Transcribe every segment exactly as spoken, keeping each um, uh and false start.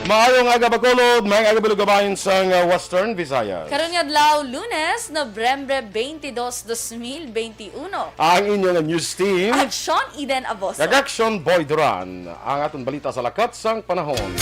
Maayong aga, Bacolod. Maayong aga, Balugabayan sang, uh, Western Visayas. Karon nga adlaw, Lunes, Nobyembre twenty-two, twenty twenty-one. Ang inyong news team. Action, Eden Aboso. Kag Action, Boy Duran. Ang aton balita sa lakat sang panahon.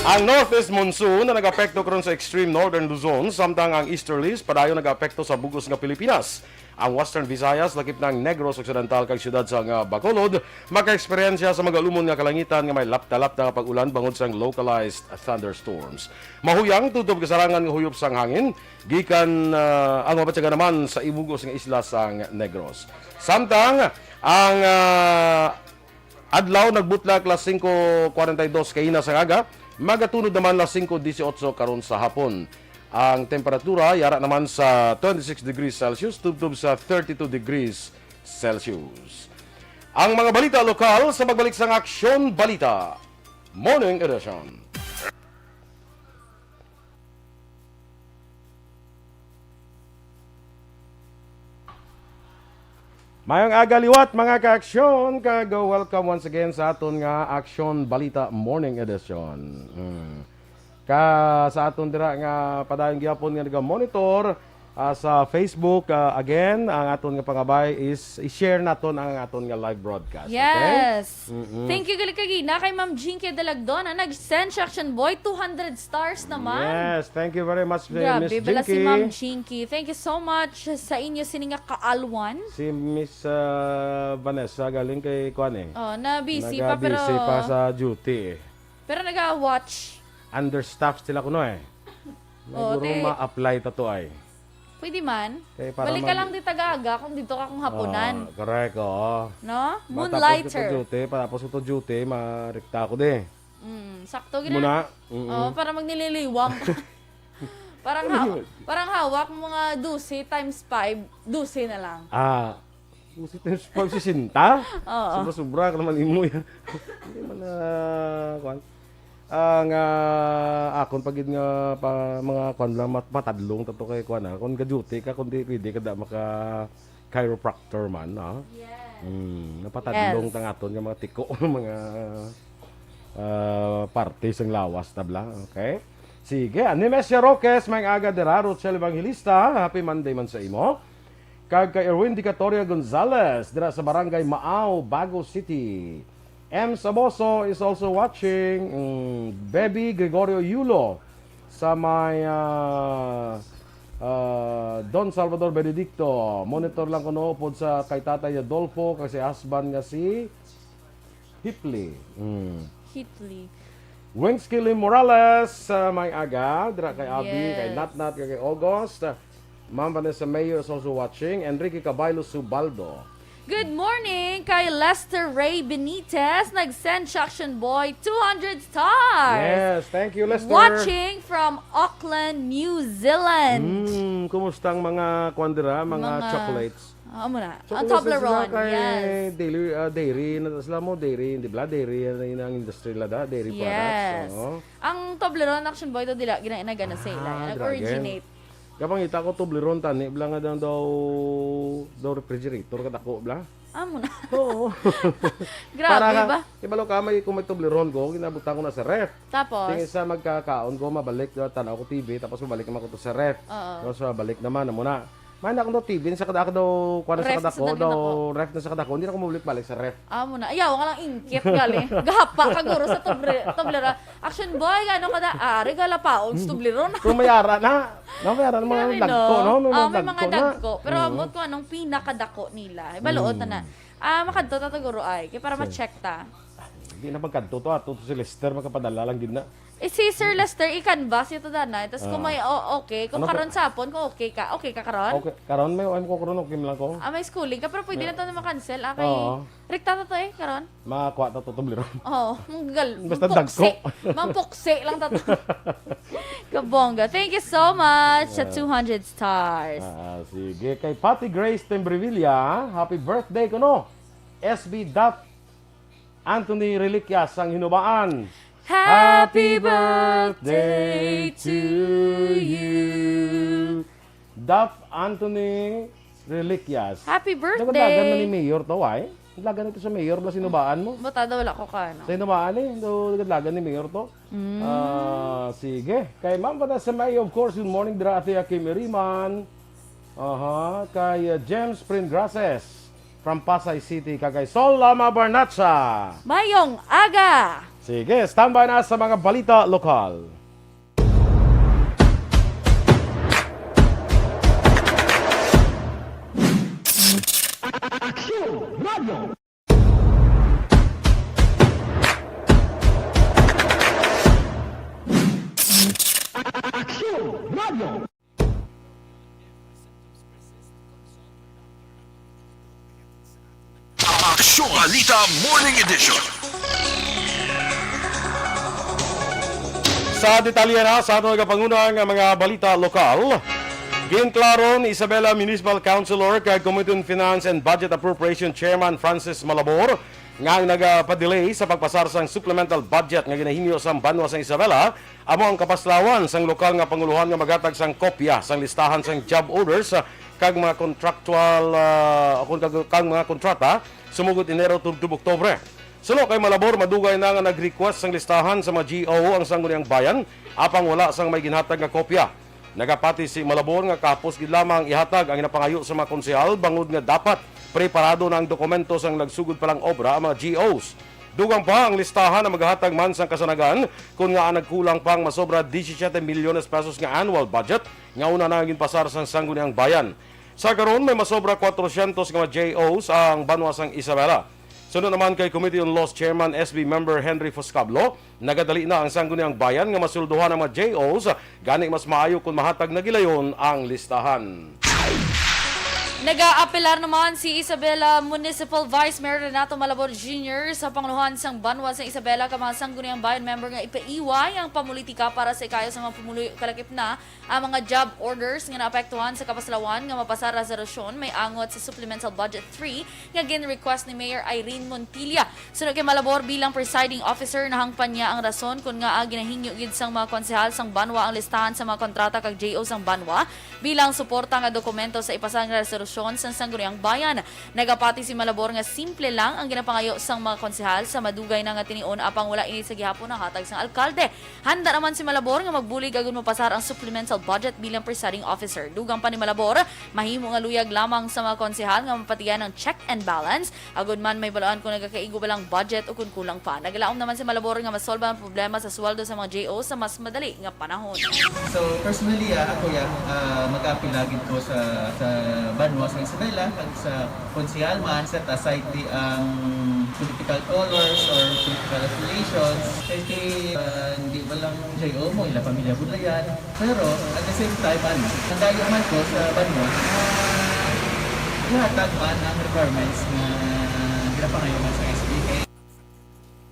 Ang northeast monsoon na nag-apekto karon sa extreme northern Luzon, samtang ang easterlies padayon nag-apekto sa bug-os nga Pilipinas. Ang Western Visayas, lakip na ang Negros Occidental kag siyudad sang, ah, Bacolod, makaeksperyensya sa magalumon nga kalangitan nga may lapta-lapta nga pag-ulan bangod sang localized thunderstorms. Mahuyang tubtob kasarangan nga huyop sang hangin gikan, ah, ang mabatyagan naman sa ibug-os nga isla sang Negros. Samtang ang, ah, adlaw nagbutlak las singko kwarenta y dos kaina sang aga, magatunod naman las singko disiotso karon sa hapon. Ang temperatura yara naman sa twenty-six degrees Celsius tubtob sa thirty-two degrees Celsius. Ang mga balita lokal sa pagbalik sang Aksyon Balita Morning Edition. Mayong aga liwat, mga ka-aksyon, kag welcome once again sa aton nga Aksyon Balita Morning Edition. Mm. Ka sa aton dira nga padayon gyapon nga naga-monitor, ah, sa Facebook, ah, again, ang aton nga pangabay is i-share naton ang aton nga live broadcast, okay? Yes. Mm-mm. Thank you gali kagina kay Ma'am Jinky Dalagdon, ah, nag-send siya, Action Boy, two hundred stars naman. Yes, thank you very much, eh, Grabe, Miss bala si Jinky. Ma'am Jinky. Thank you so much sa inyo sini nga kaalwan. Si Miss, ah, Vanessa galing kay kuan eh. Oh, na busy pa, Naga-busy pero pa sa duty eh. Pero naga-watch. Understaffed sila kuno eh. Oh, Siguro te- ma-apply ta to ay. Pwede man. Kay para Balik ka mag- lang di taga-aga kung dito ka kung hapunan. Ah, correct, oo. No? Matapos ko to Moonlighter. duty, patapos ko to duty, marikta ako di. Mm, sakto gina. Muna? Mm-mm. Oh, para magnililiwang. Parang Ano ha- yun? parang hawak mo nga dose times five, dose na lang. Ah, dose times five, sesenta? Oo. Sobra-sobra ka naman imo yan. Hindi man na, kuwan. Ah, nga akon pa gid nga pa, mga kuwan lang, mat-, matadlong tato kay kuwan, ah. Kung ga-duty ka, kung di pwede ka da maka chiropractor man, ah. Yes. Hmm, napatadlong Yes. ta nga aton nga mga tiko, mga, ah, parte sang lawas, tabla. Okay? Sige, Animesia Roques, may aga dira, Rochelle Evangelista, happy Monday man sa imo. Kag kay Erwin Dicatoria Gonzalez, dira sa Barangay Maao, Bago City. M Saboso is also watching. Mm, Baby Gregorio Yulo sa may, ah, ah, Don Salvador Benedicto. Monitor lang kuno upod sa kay Tatay Adolfo kag si husband nga si Hipli. Mm. Hipli. Wings Kilim Morales, ah, may aga, dira kay Abi, kay Yes. Natnat, kay, kay August. Ma'am Vanessa Mayor is also watching. Enrique Cabaylo Subaldo. Good morning kay Lester Ray Benitez. Nag-send siya, Action Boy, two hundred stars. Yes, thank you, Lester. Watching from Auckland, New Zealand. Mm, kumusta ang mga, kwan dira, mga Mga chocolates? Ah, amo na. Ang Chocolates na sila Toblerone, kay yes. Dairy, ah, dairy na sila mo, dairy, di ba? Dairy, yan ang industry nila da, dairy products, Yes. oo. Ang Toblerone, Action Boy, to dila, gina-, nagana sa ila. Ah, Nag-originate. Gapangita ko, Toblerone, tani, bala nga daw, daw, daw refrigerator, kadako, bala. Amo na. Oo. Grabe Para ka, ba? Ibalo ka, may, kung may Toblerone ko, ginabutang ko na sa ref. Tapos? Ting isa magkakaon ko, mabalik, uh, tanaw ko T V, tapos mabalik naman ko to sa ref. Oo. Tapos mabalik naman, amo na. May na akong daw T V, sa kada, daw, kuwan na sa Ref, kadako, sa daw, kadako. Ref na sa kadako, hindi na ako mabalik-balik sa ref. Amo na. Ayaw, ka lang ingkit, gali. Gahapa, kaguro sa tubre-, tublera. Action boy, ano ka da? Ah, regala pa, ang Hmm. tublero na. Pero may ara na. No, may ara na mga Grabe, dagko, no? no? May Ah, mga may mga dagko na. dagko. Pero Mm. ambot ko anong pinakadako nila. Balood na na. Mm. Ah, makadto ta to, guro, ay. Kaya para Sir. ma-check ta. Ah, hindi na magkadto to, ato to si Lester, makapadala lang gid na. Eh, si Sir Lester, i-canvas ito, danay. Tas kung Ah. may o-, okay, kung Ano po? karon sa hapon, kung okay ka, okay ka karon? Okay, karon may O M ko karon, okay lang ko. Ah, may schooling ka, pero pwede May na to na ma-cancel. Ah, kay Oo. rekta to to eh, karon. Makuha to, to, tubli ron. Oo, manggal, Basta mangpuksi. dagko. Mangpuksi lang to to. Kabongga. Thank you so much sa Yeah. two hundred stars. Ah, sige. Kay Patty Grace Tembrevilla, happy birthday kuno. S B Dot Anthony Reliquias ang hinubaan. Happy birthday to you. Dot Anthony Reliquias. Happy birthday. Dagan-dagan man ni Mayor to, ay? Lagan ito sa mayor, bala sinubaan mo. Buta daw wala ko ka, ano. Sa inubaan eh, do naglagan ni mayor to. Mm. Ah, sige. Kay Ma'am Vanessa May, of course, good morning, dira Ate Aki Meriman. Aha, kay, uh, James Pringrases from Pasay City, kag kay Sol Lama Barnacha. Mayong aga! Sige, standby na sa mga balita lokal. Aksyon Radio. Aksyon Radio. Aksyon Balita Morning Edition. Sa detalye na sa aton nagapanguna nga mga balita lokal, ginklaro ni Isabela Municipal Councilor kag Committee on Finance and Budget Appropriation Chairman Francis Malabor nga ang nagapadelay sa pagpasar sang supplemental budget nga ginahimo sang banwa sang Isabela amo ang kapaslawan sang lokal nga pangulohan nga maghatag sang kopya sang listahan sang job orders, ah, kag mga contractual, ah, o kon kag, kag mga kontrata sumugod Enero tubtob Oktubre. Suno kay Malabor, madugay na nga nag-request sang listahan sa mga G O ang Sangguniang Bayan, apang wala sang may ginhatag nga kopya. Nagapati si Malabor nga kahapos gid lamang ihatag ang ginapangayo sa mga konsehal bangod nga dapat preparado na ang dokumento sang nagsugod pa lang obra ang mga G Os. Dugang pa, ang listahan ang maghatag man sang kasanagan kon ngaa nagkulang pa ang masobra disisiete milyones pesos nga annual budget nga una na ginpasar sang Sangguniang Bayan. Sa karon, may masobra kwatrosyentos nga mga J Os ang banwa sang Isabela. Suno naman kay Committee on Laws Chairman S B Member Henry Foscablo, nagadali na ang Sangguniang Bayan nga masulduhan ang mga J Os, gani mas maayo kon mahatag na gilayon ang listahan. Nagaapelar naman si Isabela Municipal Vice Mayor Renato Malabor Junior sa pangulohan sang banwa sa Isabela kag mga Sangguniang Bayan member nga ipaiway ang pamulitika para sa ikayo sa mga pumuluyo kalakip na ang mga job orders nga naapektuhan sa kapaslawan nga mapasar resolusyon may angot sa Supplemental Budget three nga gin-request ni Mayor Irene Montilla. Suno kay Malabor, bilang presiding officer, nahangpan niya ang rason kon ngaa ginahingyo gid sang mga konsehal sang banwa ang listahan sa mga kontrata kag J O sang banwa bilang suporta nga dokumento sa ipasar nga resolusyon sang Sangguniang Bayan. Nagapati si Malabor nga simple lang ang ginapangayo sang mga konsehal sa madugay na nga tinion, apang wala ini sa gihapon nahatag sang alkalde. Handa naman si Malabor nga magbulig agud mapasar ang supplemental budget bilang presiding officer. Dugang pa ni Malabor, mahimo nga luyag lamang sa mga konsehal nga mapatigayon ang check and balance, agud man mahibaluan kung nagakaigo ba lang budget o kung kulang pa. Nagalaom naman si Malabor nga masolba ang problema sa sweldo sa mga J O sa mas madali nga panahon. So, personally, ah, ako, ya, ah, mag-apil lagi ko sa, sa banwa sa Isabela, kag sa konsehal man, set aside di ang political colors or political affiliations. Kasi, ah, hindi ba lang J O mo, ila pamilya Budlayan. Pero, at the same time, ano, nagayo man ko sa banwa, ah, ihatag man ang requirements nga ginapangayo man sa S B K.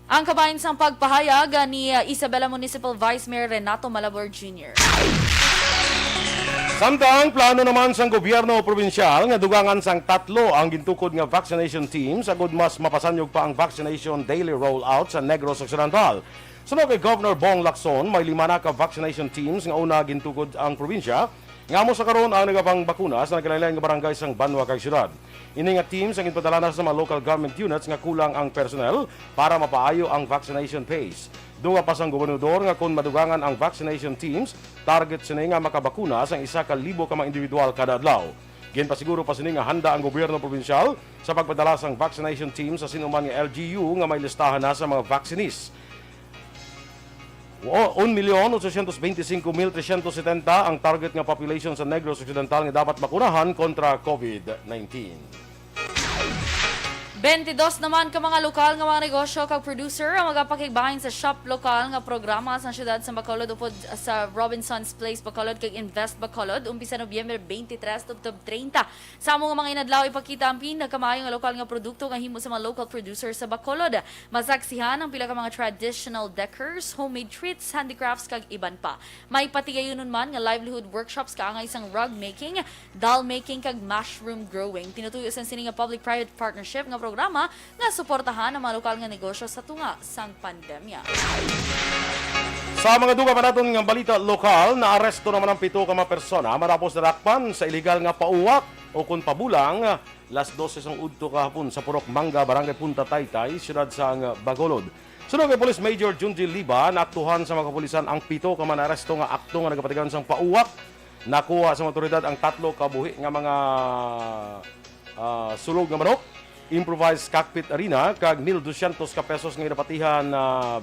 Ang kabahin sang pagpahayag ni, uh, Isabela Municipal Vice Mayor Renato Malabor Junior. Samtang plano naman sang gobyerno probinsyal nga dugangan sang tatlo ang gintukod nga vaccination teams agud mas mapasanyog pa ang vaccination daily rollout sa Negros Occidental. Suno kay Governor Bong Lacson, may lima na ka vaccination teams nga una gintukod ang probinsya, nga amo sa karon ang nagapangbakuna sa nagkalainlain nga barangay sang banwa kag syudad. Ini nga teams ang ginpadala na sa mga local government units nga kulang ang personnel para mapaayo ang vaccination pace. Dugang pa sang gobernador nga kon madugangan ang vaccination teams, target sini nga makabakuna sang isa ka libo ka mga individual kada adlaw. Ginpasiguro pa sini nga handa ang gobyerno probinsyal sa pagpadala sang vaccination team sa sin-o man nga L G U nga may listahan na sa mga vaccinees. O, un milyon otsosyentos beintisinko mil tresyentos setenta ang target nga population sa Negros Occidental nga dapat makunahan kontra COVID nineteen. Bentidos naman ka mga lokal nga mga negosyo kag producer ang magapakigbahin sa Shop Lokal nga programa sa siyudad sa Bacolod upod sa Robinson's Place Bacolod kag Invest Bacolod, umpisa Nobyembre twenty-three tubtob treinta. Sa amo nga mga inadlaw, ipakita ang pinakamaayo nga lokal nga produkto nga himo sa mga local producer sa Bacolod. Masaksihan ang pila ka mga traditional decors, homemade treats, handicrafts, kag iban pa. May patigayunon man nga livelihood workshops kaangay sang rug making, doll making, kag mushroom growing. Tinutuyo sang sini nga public-private partnership nga programa nga suportahan ang mga lokal nga negosyo sa tunga sang pandemya. Sa mga dugang pa naton nga balita lokal, naaresto naman ang pito ka mga persona matapos nadakpan sa iligal nga pauwak o kon pabulang Las dose sang udto kahapon sa Purok Mangga, Barangay Punta Taytay, siyudad sang Bacolod. Suno kay Police Major Junji Liba, naaktuhan sa mga kapulisan ang pito ka manaaresto nga akto nga nagapatigan sang pauwak. Nakuha sa mga awtoridad ang tatlo ka buhi nga mga, ah, sulog nga manok, improvised cockpit arena, kag mil dosyentos ka pesos nga ginapatihan na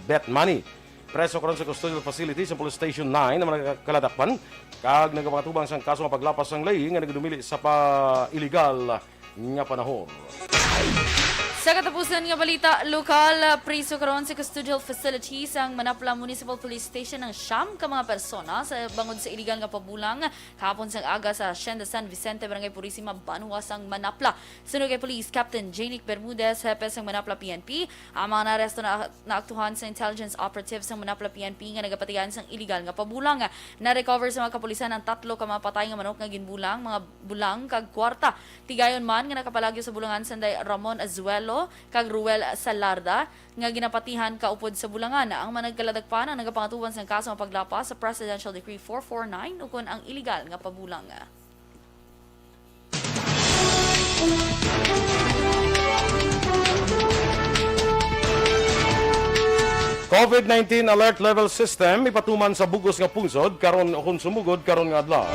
bet money. Preso karon sa custodial facility sa Police Station nine ang mga kaladakpan, kag nagapangatubang sang kaso nga paglapas sang ley nga nagdumili sa pa iligal nga panahon. Sa katapusan nga balita lokal, priso karon sa custodial facility sang Manapla Municipal Police Station ang siyam ka mga persona sa bangod sa iligal nga pabulang kahapon sang aga sa Hacienda San Vicente, Barangay Purisima, Banwa sang Manapla. Suno kay Police Captain Janic Bermudez, hepe sang Manapla P N P, ang mga naaresto na naaktuhan sa intelligence operative sang Manapla P N P nga nagapatihan sang iligal nga pabulang. Na-recover sa mga kapulisan ang tatlo ka mga patay nga manok nga ginbulang, mga bulang kag kwarta. Tigayon man nga nakapalagyo sa bulangan sanday Ramon Azuelo kag Ruel Salarda nga ginapatihan kaupod sa bulangan. Ang mga nagkaladakpan ang nagapangatubang sang kaso nga paglapas sa Presidential Decree four four nine ukon ang iligal nga pabulang. COVID nineteen Alert Level System ipatuman sa bug-os nga pungsod karon ukon sumugod karon nga adlaw.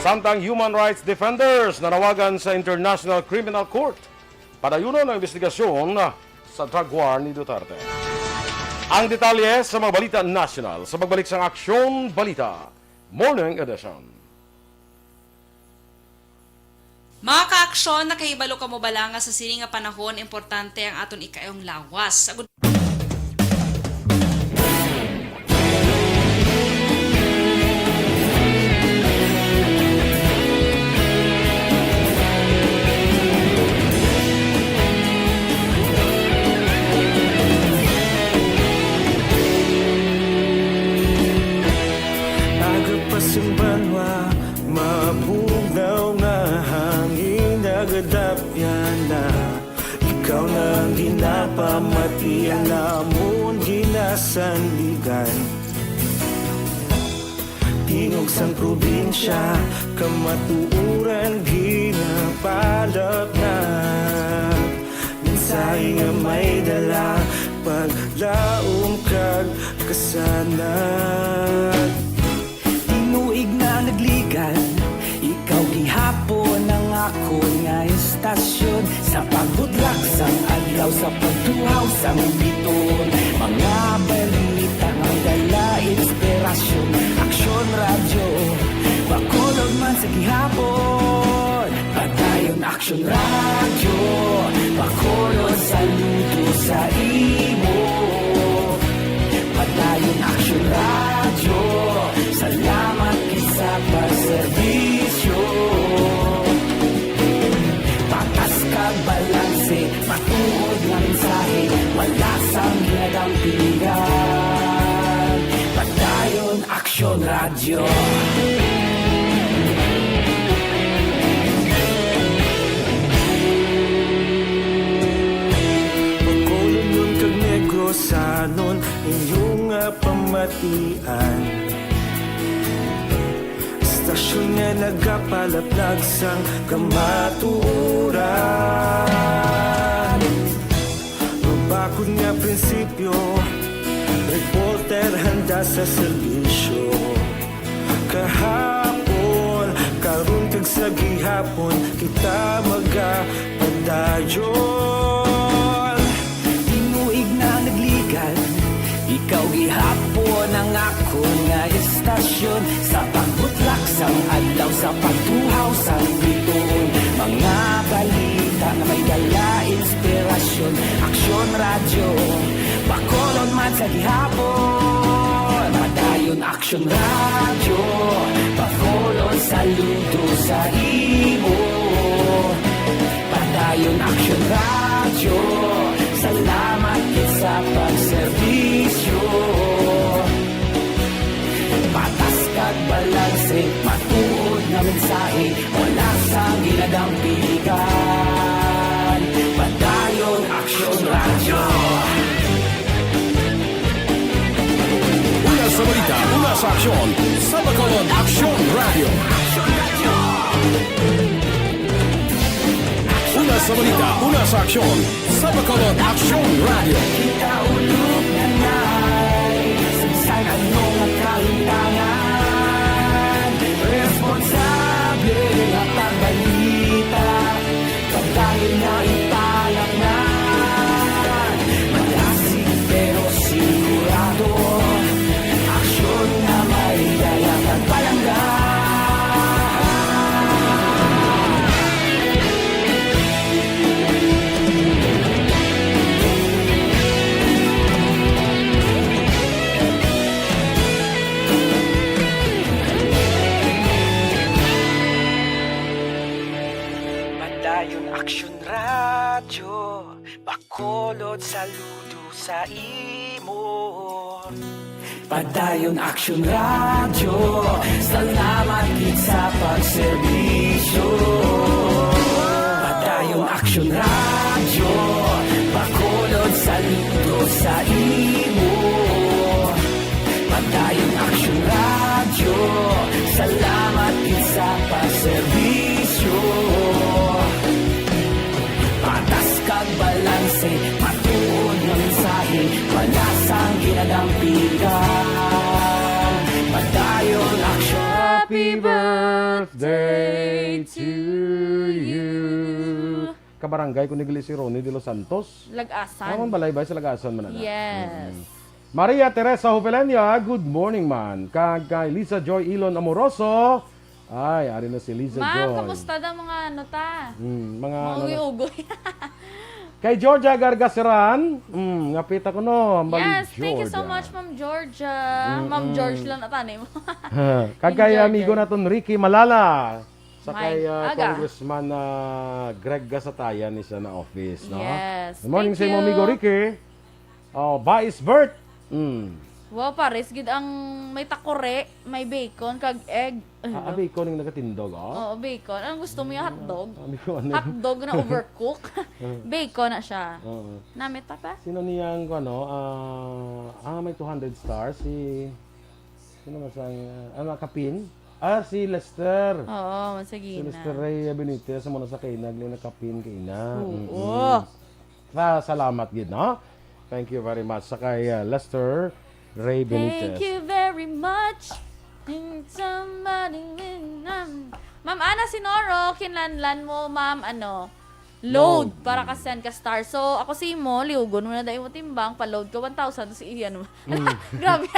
Samtang human rights defenders nanawagan sa International Criminal Court padayunon ang investigasyon sa drug war ni Duterte. Ang detalye sa mga balita nasyonal sa pagbalik sang Aksyon Balita Morning Edition. Mga ka-aksyon, nakahibalo kamo bala nga sa sini nga panahon importante ang aton ikaayong lawas? Agud- Aga pa sing banwa, mabugnaw nga hangin, nagadapyan na. Ikaw na ang ginapamati, ang amon ginasandigan. Tingog sang probinsya, kamatuoran ginapalapnag. Mensahe nga may dala, paglaom kag kasanag. Tinuig na nagligan, ikaw gihapon ang akon nga estasyon. Sa pagbutlak sang adlaw, sa pagtuhaw sang bituon, mga balita nga dala inspirasyon. Aksyon Radyo, Bacolod man sa gihapon. Padayon Aksyon Radyo, Bacolod, saludo sa imo. Padayon Aksyon Radyo, salamat gid sa pagserbisyo. Patas kag balanse, matuod nga mensahe, wala sang ginadampigan. Padayon Aksyon Radyo. Bacolodnon kag Negrosanon, inyo nga pamatian. Estasyon nga nagapalaplag sang kamatuoran. Mabakod nga prinsipyo, reporter handa sa serbisyo. Kahapon, karon kag sa gihapon, kita magapadayon. Tinuig na nagligan, ikaw gihapon ang akon nga estasyon. Sa pagbutlak sang adlaw, sa pagtuhaw sang bituon, mga balita nga may dala inspirasyon. Aksyon Radyo, Bacolod man sa gihapon. Padayon Aksyon Radyo, Bacolod, saludo sa imo. Padayon Aksyon Radyo, salamat gid sa pagserbisyo. Patas kag balanse, matuod nga mensahe, wala sang ginadampigan. Padayon Aksyon Radyo. Una sa balita, una sa aksyon, sa Bacolod Aksyon Radyo. Aksyon Radyo. Sa balita, una sa aksyon, sa Bacolod Aksyon Radio. Kita ulog na nai, sa anong kahintangan, responsable nga pagbalita, pagdahil na ipalat na, malasig pero sigurado, aksyon na may dala kag palangga. Padayon Aksyon Radyo, Bacolod, saludo sa imo. Padayon Aksyon Radyo, salamat gid sa pagserbisyo. Padayon Aksyon Radyo, Bacolod, saludo sa imo. Padayon Aksyon Radyo, salamat gid sa pagserbisyo. Patas kag balanse, matuod nga mensahe, palasang ginadampigan. Padayon Aksyon. Happy birthday to you. Kabarangay ko ni gali si Ronnie de los Santos. Lagasan. Amon balay ba sa Lagasan man ana? Yes. Mm-mm. Maria Teresa Hopelenia, good morning man. Kag kay Lisa Joy Ilon Amoroso. Ay, ari na si Lisa Ma'am, Joy. Kumusta daw mga ano ta? Mm, mga mga ano na. Ugoy-ugoy. Kay Georgia Gargaseran, mm, ngapita ko no, Ma'am Yes, thank you so Georgia. Much, Ma'am Georgia. Mm-mm. Ma'am George lang na tanay mo. Kag kay Georgia. Amigo naton Ricky Malala. Sa May kay, ah, aga. Congressman, ah, Greg Gasatayan ni siya na office, no? Yes, Good morning thank sa imo you. Amigo Ricky. Oh, Vice Bert. Mm. Wow, pares gid ang may takore, may bacon, kag egg. Ah, ah, bacon yung nagatindog, oh? Oo, bacon. Ang gusto mo yung hotdog? Ah, bacon. Hotdog na overcook. Ah. Bacon na siya. Oo. Namit pa ba? Sino niyang, ano, ah, ah, may two hundred stars? Si, sino man sa, ah, nakapin? Ah, si Lester. Oo, masagina. Si Lester Ray Benitez, amo na sa kainag, na nakapin kaina. Oo. Mm-mm. Sa, salamat gid, no? Thank you very much sa kay, uh, Lester Ray Benitez. Thank you very much. And somebody will, um, Ma'am Ana Sinoro, kinlanlan mo, ma'am, ano, load Load. Para ka send ka star. So, ako si mo, liugon mo na dahil mo timbang, pa-load ka one thousand, si iyan mo. Mm. Grabe.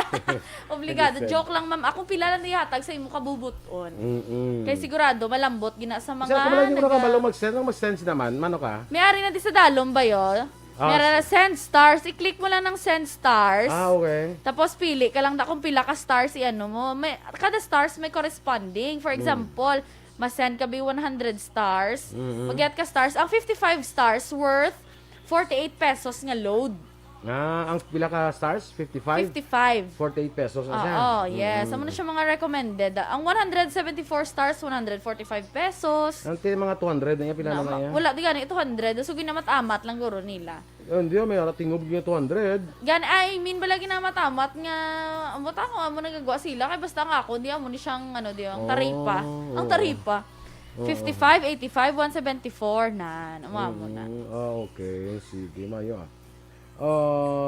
Obligado. Understand. Joke lang, ma'am. Akong pila lang ihatag sa imo kabubuton. Mm-mm. Kay sigurado, malambot gina sa mga Kasi ako pala hindi ko naka- nakabalo mag-send. Ang mag-send naman, mano ka? May ari na di sa dalom ba yun? Ah, May ari na s- send stars. I-click mo lang ng send stars. Ah, okay. Tapos pili ka lang na kung pila ka stars i-ano mo. May, kada stars may corresponding. For Mm. example, ma-send ka bi one hundred stars. Mm-hmm. Pag ka stars, ang fifty-five stars worth forty-eight pesos nga load. Ah, ang pila ka stars? Fifty-five? Fifty-five. Forty-eight pesos na siya. Oo, yes. Mm. Amo na siya mga recommended. Ang one hundred seventy-four stars, one hundred forty-five pesos. Ang ti-, mga two hundred na niya, pila Na, naman ma-, niya? Wala, di gani, two hundred. So, ginamat-amat lang guro nila. Eh, hindi, may ara tingob nga two hundred. Gani, I mean, bala ginamat-amat nga, ambot ako, amo nagagawa sila. Kay basta nga ako, di amo ni siyang, ano, di, ang taripa. Oh, Ang oo. taripa. Oo. Fifty-five, eighty-five, one seventy-four, nan. Amo, amo na. Mm, ah, okay. Sige, mayo, ah.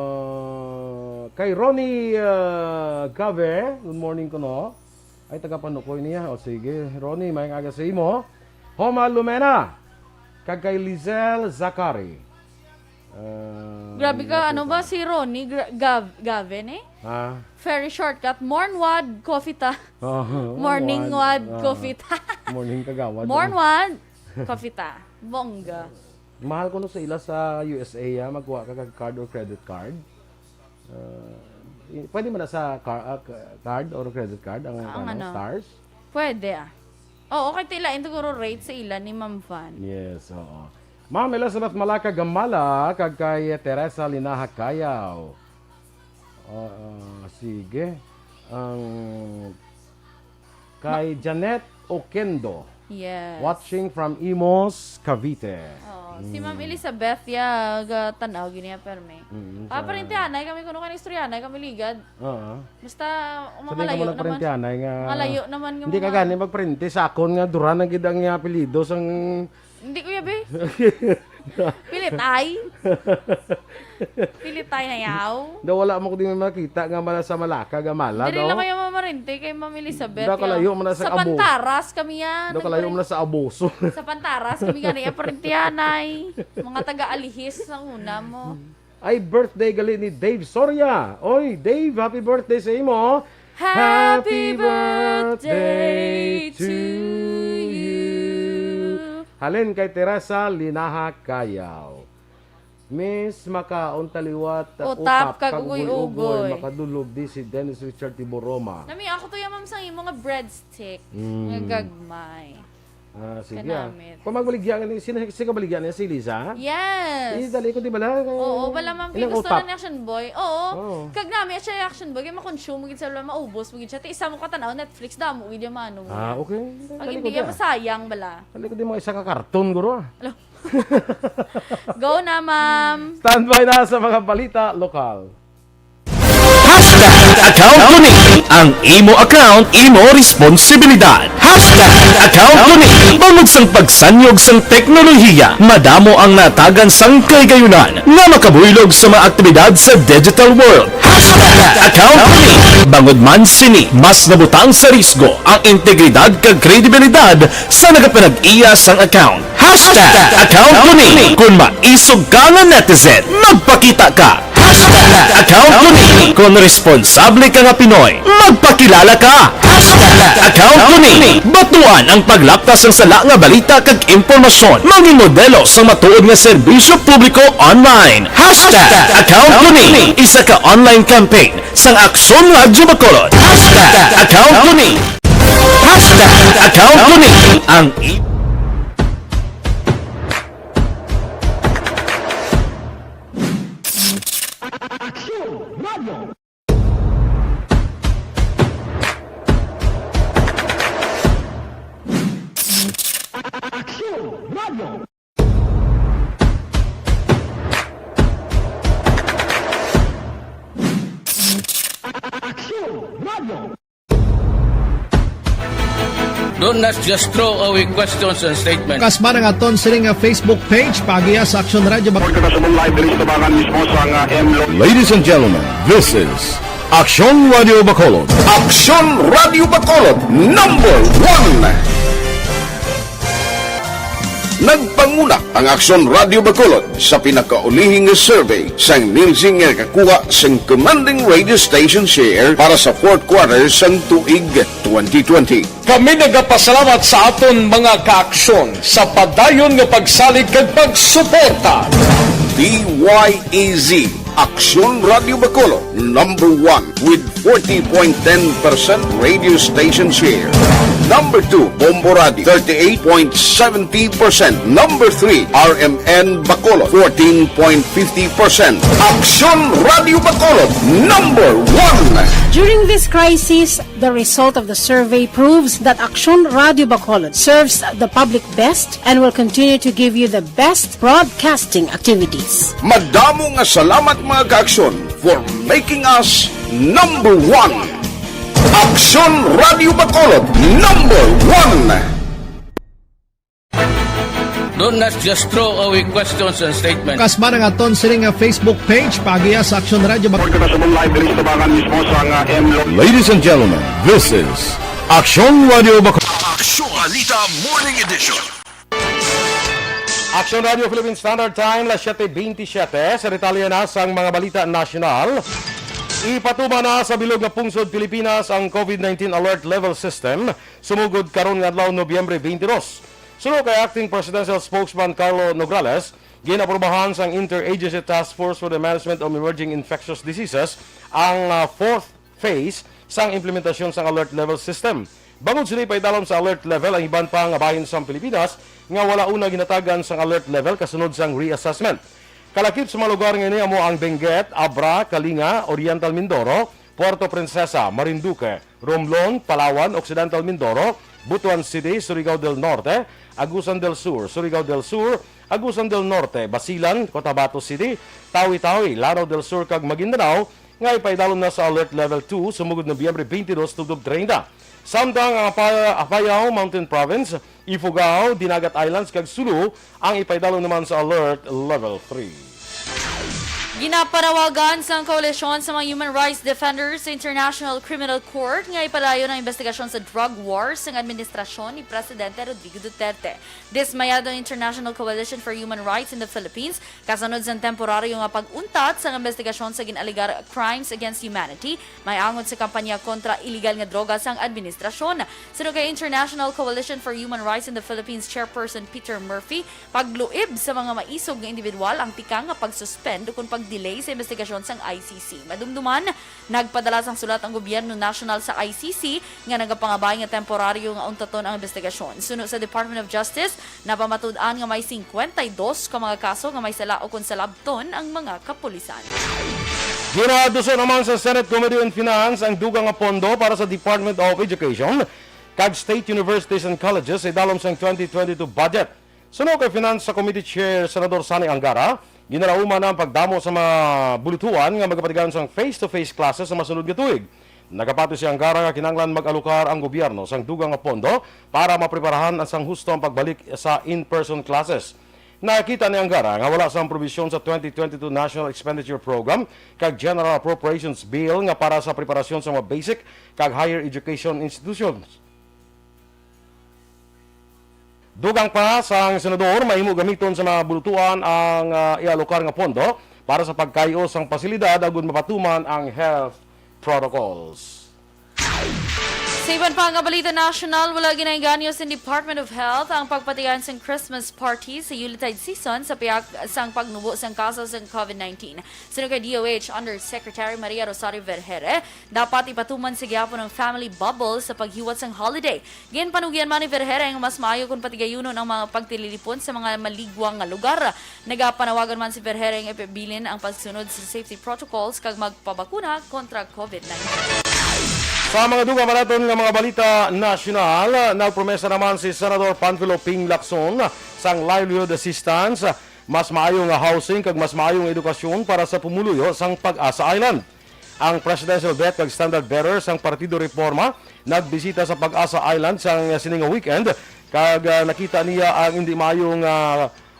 Ah, kay Ronnie, ah, Gave, good morning kuno. Ay, taga Panukoy niya. O, sige. Ronnie, maayong aga sa imo. Homa Lumena. Kag kay Lizelle Zakari. Ah, Grabe hindi ka, ano ba, nakita. Si Ronnie Gra-, Gav-, Gave, eh? Ha? Very shortcut. Mornwad Coffee ta. Oh, Morning Wad. Wad Ah, Coffee ta. Morning Kagawad. Mornwad Coffee ta. Bongga. Mahal kuno sa ila sa U S A, ah, magkuha ka kag card or credit card. Ah, i-, pwede man na sa car-, ah, c-, card or credit card ang, Ang ano, ano? Stars? Pwede, ah. Oo, kay tilain siguro rate sa ila ni Ma'am Van. Yes, oo. Ma'am Elizabeth Malaka Gamala, kag kay Teresa Linaha Kayaw. Oo, sige. Ang Kay Ma- Janet Oquendo. Yes. Watching from Imus, Cavite. Oo, si Mm. Ma'am Elizabeth, ya, ga-tanaw, gini, ya, perme. Mm, Ah, sa parintihanay kami kuno kan istoryanay kami ligad. Oo. Basta, Sa mga di ka layo mo naman. nagparintihanay nga Mga layo naman nga Hindi ka mga gani magparinti sa akon nga dura na gid ang apelyido sang Hindi, Kuya Be. Pilitay. Pilitay na yaw. Daw wala mo ko di makita nga mala sa Malaka, nga mala Diri daw. lang kayo mamarente kay Ma'am Elizabeth, Daw kalayo yaw. man na sa Sa abo. Pantaras kami yan. Daw kalayo man na sa Abuso. Sa Pantaras kami yan, eh, aparente yan, ay. Mga taga-alihis sa una mo. Ay, birthday gali ni Dave Soria. Oy, Dave, happy birthday sa imo. Happy Happy birthday birthday to to you. Halin kay Teresa Linaha Kayaw. Miss, makaon taliwat, Utap utap kag kag ugoy-ugoy, ugoy-ugoy. Makadulog di si Dennis Richard Tiboroma. Nami, ako to yung, ma'am, sang imo nga breadstick. Mm. Nga gagmay. Ah, sige, ah. Kanamit. Kung magbaligya ka ni, sino, sino ka baligya niya? Si Liza? Yes. Eh, dali ko, di ba, la? Oo, bala, ma'am, kay Inang gusto utap. na ni Action Boy. Oo. Oo. Kag nami, siya Action Boy, kay makonsume mo gid sa bala, maubos mo gid siya. Ti isa mo katanaw, Netflix, damo gid yung mano mo. Ah, okay. Pag Dali ko hindi, di, ah. masayang bala. Dali ko di mga isa ka karton, guro, ah. Alo. Go na, ma'am. Standby na sa mga balita lokal. Hashtag account ko ni. Ang imo account, imo responsibilidad. Hashtag account ko ni. Bangod sang pagsanyog sang teknolohiya, madamo ang natagan sang kahigayonan nga makabuylog sa mga aktibidad sa digital world. Hashtag account ko ni. Bangod man sini, mas nabutang sa risgo ang integridad kag kredibilidad sa nagapanag-iya sang account. Hashtag account ko ni. Kung maisog ka nga netizen, magpakita ka. Hashtag account ko ni. Kung responsable ka nga Pinoy, magpakilala ka. Hashtag account ko ni. Batuan ang paglapta sang sala nga balita kag impormasyon. Mangin modelo sang matuod nga serbisyo publiko online. Hashtag account ko ni. Isa ka online campaign sang Aksyon Radyo Bacolod. Hashtag account ko ni. Hashtag account ko ni. Ang i- Don't not just throw away questions and statements. Kasma nga aton sini nga Facebook page, paagiha sa Aksyon Radyo Bac- Pagkakasubong live diri sa tabangan mismo sa nga M Lo- Ladies and gentlemen, this is Aksyon Radyo Bacolod. Aksyon Radyo Bacolod, number one. Nagpanguna ang Aksyon Radyo Bacolod sa pinakaulihi nga survey sang Nielsen nga nakakuha sang commanding radio station share para sa fourth quarter sang tuig twenty twenty. Kami nagapasalamat sa aton mga kaaksyon sa padayon nga pagsalig kag pagsuporta. D Y E Z, Aksyon Radyo Bacolod, number one with forty point ten percent radio station share. Number two, Bombo Radio, thirty-eight point seventy percent. Number three, R M N Bacolod, fourteen point fifty percent. Aksyon Radyo Bacolod, number one. During this crisis, the result of the survey proves that Aksyon Radyo Bacolod serves the public best and will continue to give you the best broadcasting activities. Madamo nga salamat, mga kaaksyon, for making us number one. Aksyon Radyo Bacolod, number one. Don't not just throw away questions and statements. Kasma nga aton sini nga Facebook page, paagiha sa Aksyon Radyo Bac- Pagkakasubong live diri sa tabangan mismo sa nga M Lo- Ladies and gentlemen, this is Aksyon Radyo Bacolod. Aksyon Balita Morning Edition. Aksyon Radio Philippine Standard Time, las siete veintisiete. Sa detalye na sang mga balita nasyonal, ipatuman na sa bilog nga pungsod Pilipinas ang COVID nineteen Alert Level System, sumugod karon nga adlaw, Nobyembre twenty-two. Suno kay Acting Presidential Spokesman Carlo Nograles, ginaprobahan sang Interagency Task Force for the Management of Emerging Infectious Diseases ang, ah, fourth phase sang implementasyon sang alert level system. Bangod sini paidalom sa alert level ang iban pa nga bahin sang Pilipinas nga wala una ginatagan sang alert level kasunod sang reassessment. Kalakip sa mga lugar nga ini amo ang Benguet, Abra, Kalinga, Oriental Mindoro, Puerto Princesa, Marinduque, Romblon, Palawan, Occidental Mindoro, Butuan City, Surigao del Norte, Agusan del Sur, Surigao del Sur, Agusan del Norte, Basilan, Cotabato City, Tawi-Tawi, Lanao del Sur, kag Maguindanao, nga ipaidalom na sa Alert Level two sumugod Nobyembre twenty-two tubtob treinta. Samtang ang Apa-, Apayao Mountain Province, Ifugao, Dinagat Islands, kag Sulu ang ipaidalom naman sa Alert Level three. Ginapanawagan sang Koalisyon sa mga Human Rights Defenders sa International Criminal Court nga ipadayon ang investigasyon sa drug war sang administrasyon ni Presidente Rodrigo Duterte. Dismayado ang International Coalition for Human Rights in the Philippines kasunod sang temporaryo nga pag-untat sang investigasyon sa gin-alegar crimes against humanity may angot sa kampanya kontra iligal nga droga sang administrasyon. Suno kay International Coalition for Human Rights in the Philippines Chairperson Peter Murphy, pagluib sa mga maisog nga individual ang tikang nga pag-suspend ukon pag-delay sa investigasyon sang I C C. Madumduman, nagpadala sang sulat ang gobyerno nasyonal sa I C C nga nagapangabay nga temporaryo nga untaton ang investigasyon. Suno sa Department of Justice, napamatud-an nga may singkwenta y dos ka mga kaso nga may sala ukon salabton ang mga kapulisan. Ginaduso naman sa Senate Committee on Finance ang dugang nga pondo para sa Department of Education kag State Universities and Colleges sa idalom sang twenty twenty-two budget. Suno kay Finance sa Committee Chair Senador Sonny Angara, ginalauman na ang pagdamo sa mga bulutuan nga magapatigayon sang face-to-face classes sa masunod nga tuig. Nagapati si Angara nga kinahanglan mag-alokar ang gobyerno sang dugang nga pondo para mapreparahan sang husto ang pagbalik sa in-person classes. Nakita ni Angara nga wala sang probisyon sa twenty twenty-two National Expenditure Program kag General Appropriations Bill nga para sa preparasyon sa mga basic kag higher education institutions. Dugang pa sang senador, mahimo gamiton sa mga bulutuan ang, ah, ialokar nga pondo para sa pagkayo sang pasilidad agud mapatuman ang health protocols. Sa iban pa nga balita nasyonal, wala ginainganyo sa Department of Health ang pagpatigayon sang Christmas party sa Yuletide season sa pihak sang pagnubo sang kaso sang COVID nineteen. Suno kay D O H Undersecretary Maria Rosario Vergere, dapat ipatuman sa gihapon ang family bubble sa paghiwat sang holiday. Ginpanugyan man ni Vergere nga mas maayo kon patigayunon ang mga pagtililipon sa mga maligwang nga lugar. Nagapanawagan man si Vergere nga ipabilin ang pagsunod sa safety protocols kag magpabakuna kontra COVID nineteen. Sa mga dugang pa naton nga mga balita nasyonal, nagpromesa naman si Senador Panfilo Ping Lacson sang livelihood assistance, mas maayo nga housing kag mas maayo nga edukasyon para sa pumuluyo sang Pag-asa Island. Ang presidential vet kag standard bearer sang Partido Reforma nagbisita sa Pag-asa Island sang sini nga weekend kag, ah, nakita niya ang indi maayo nga,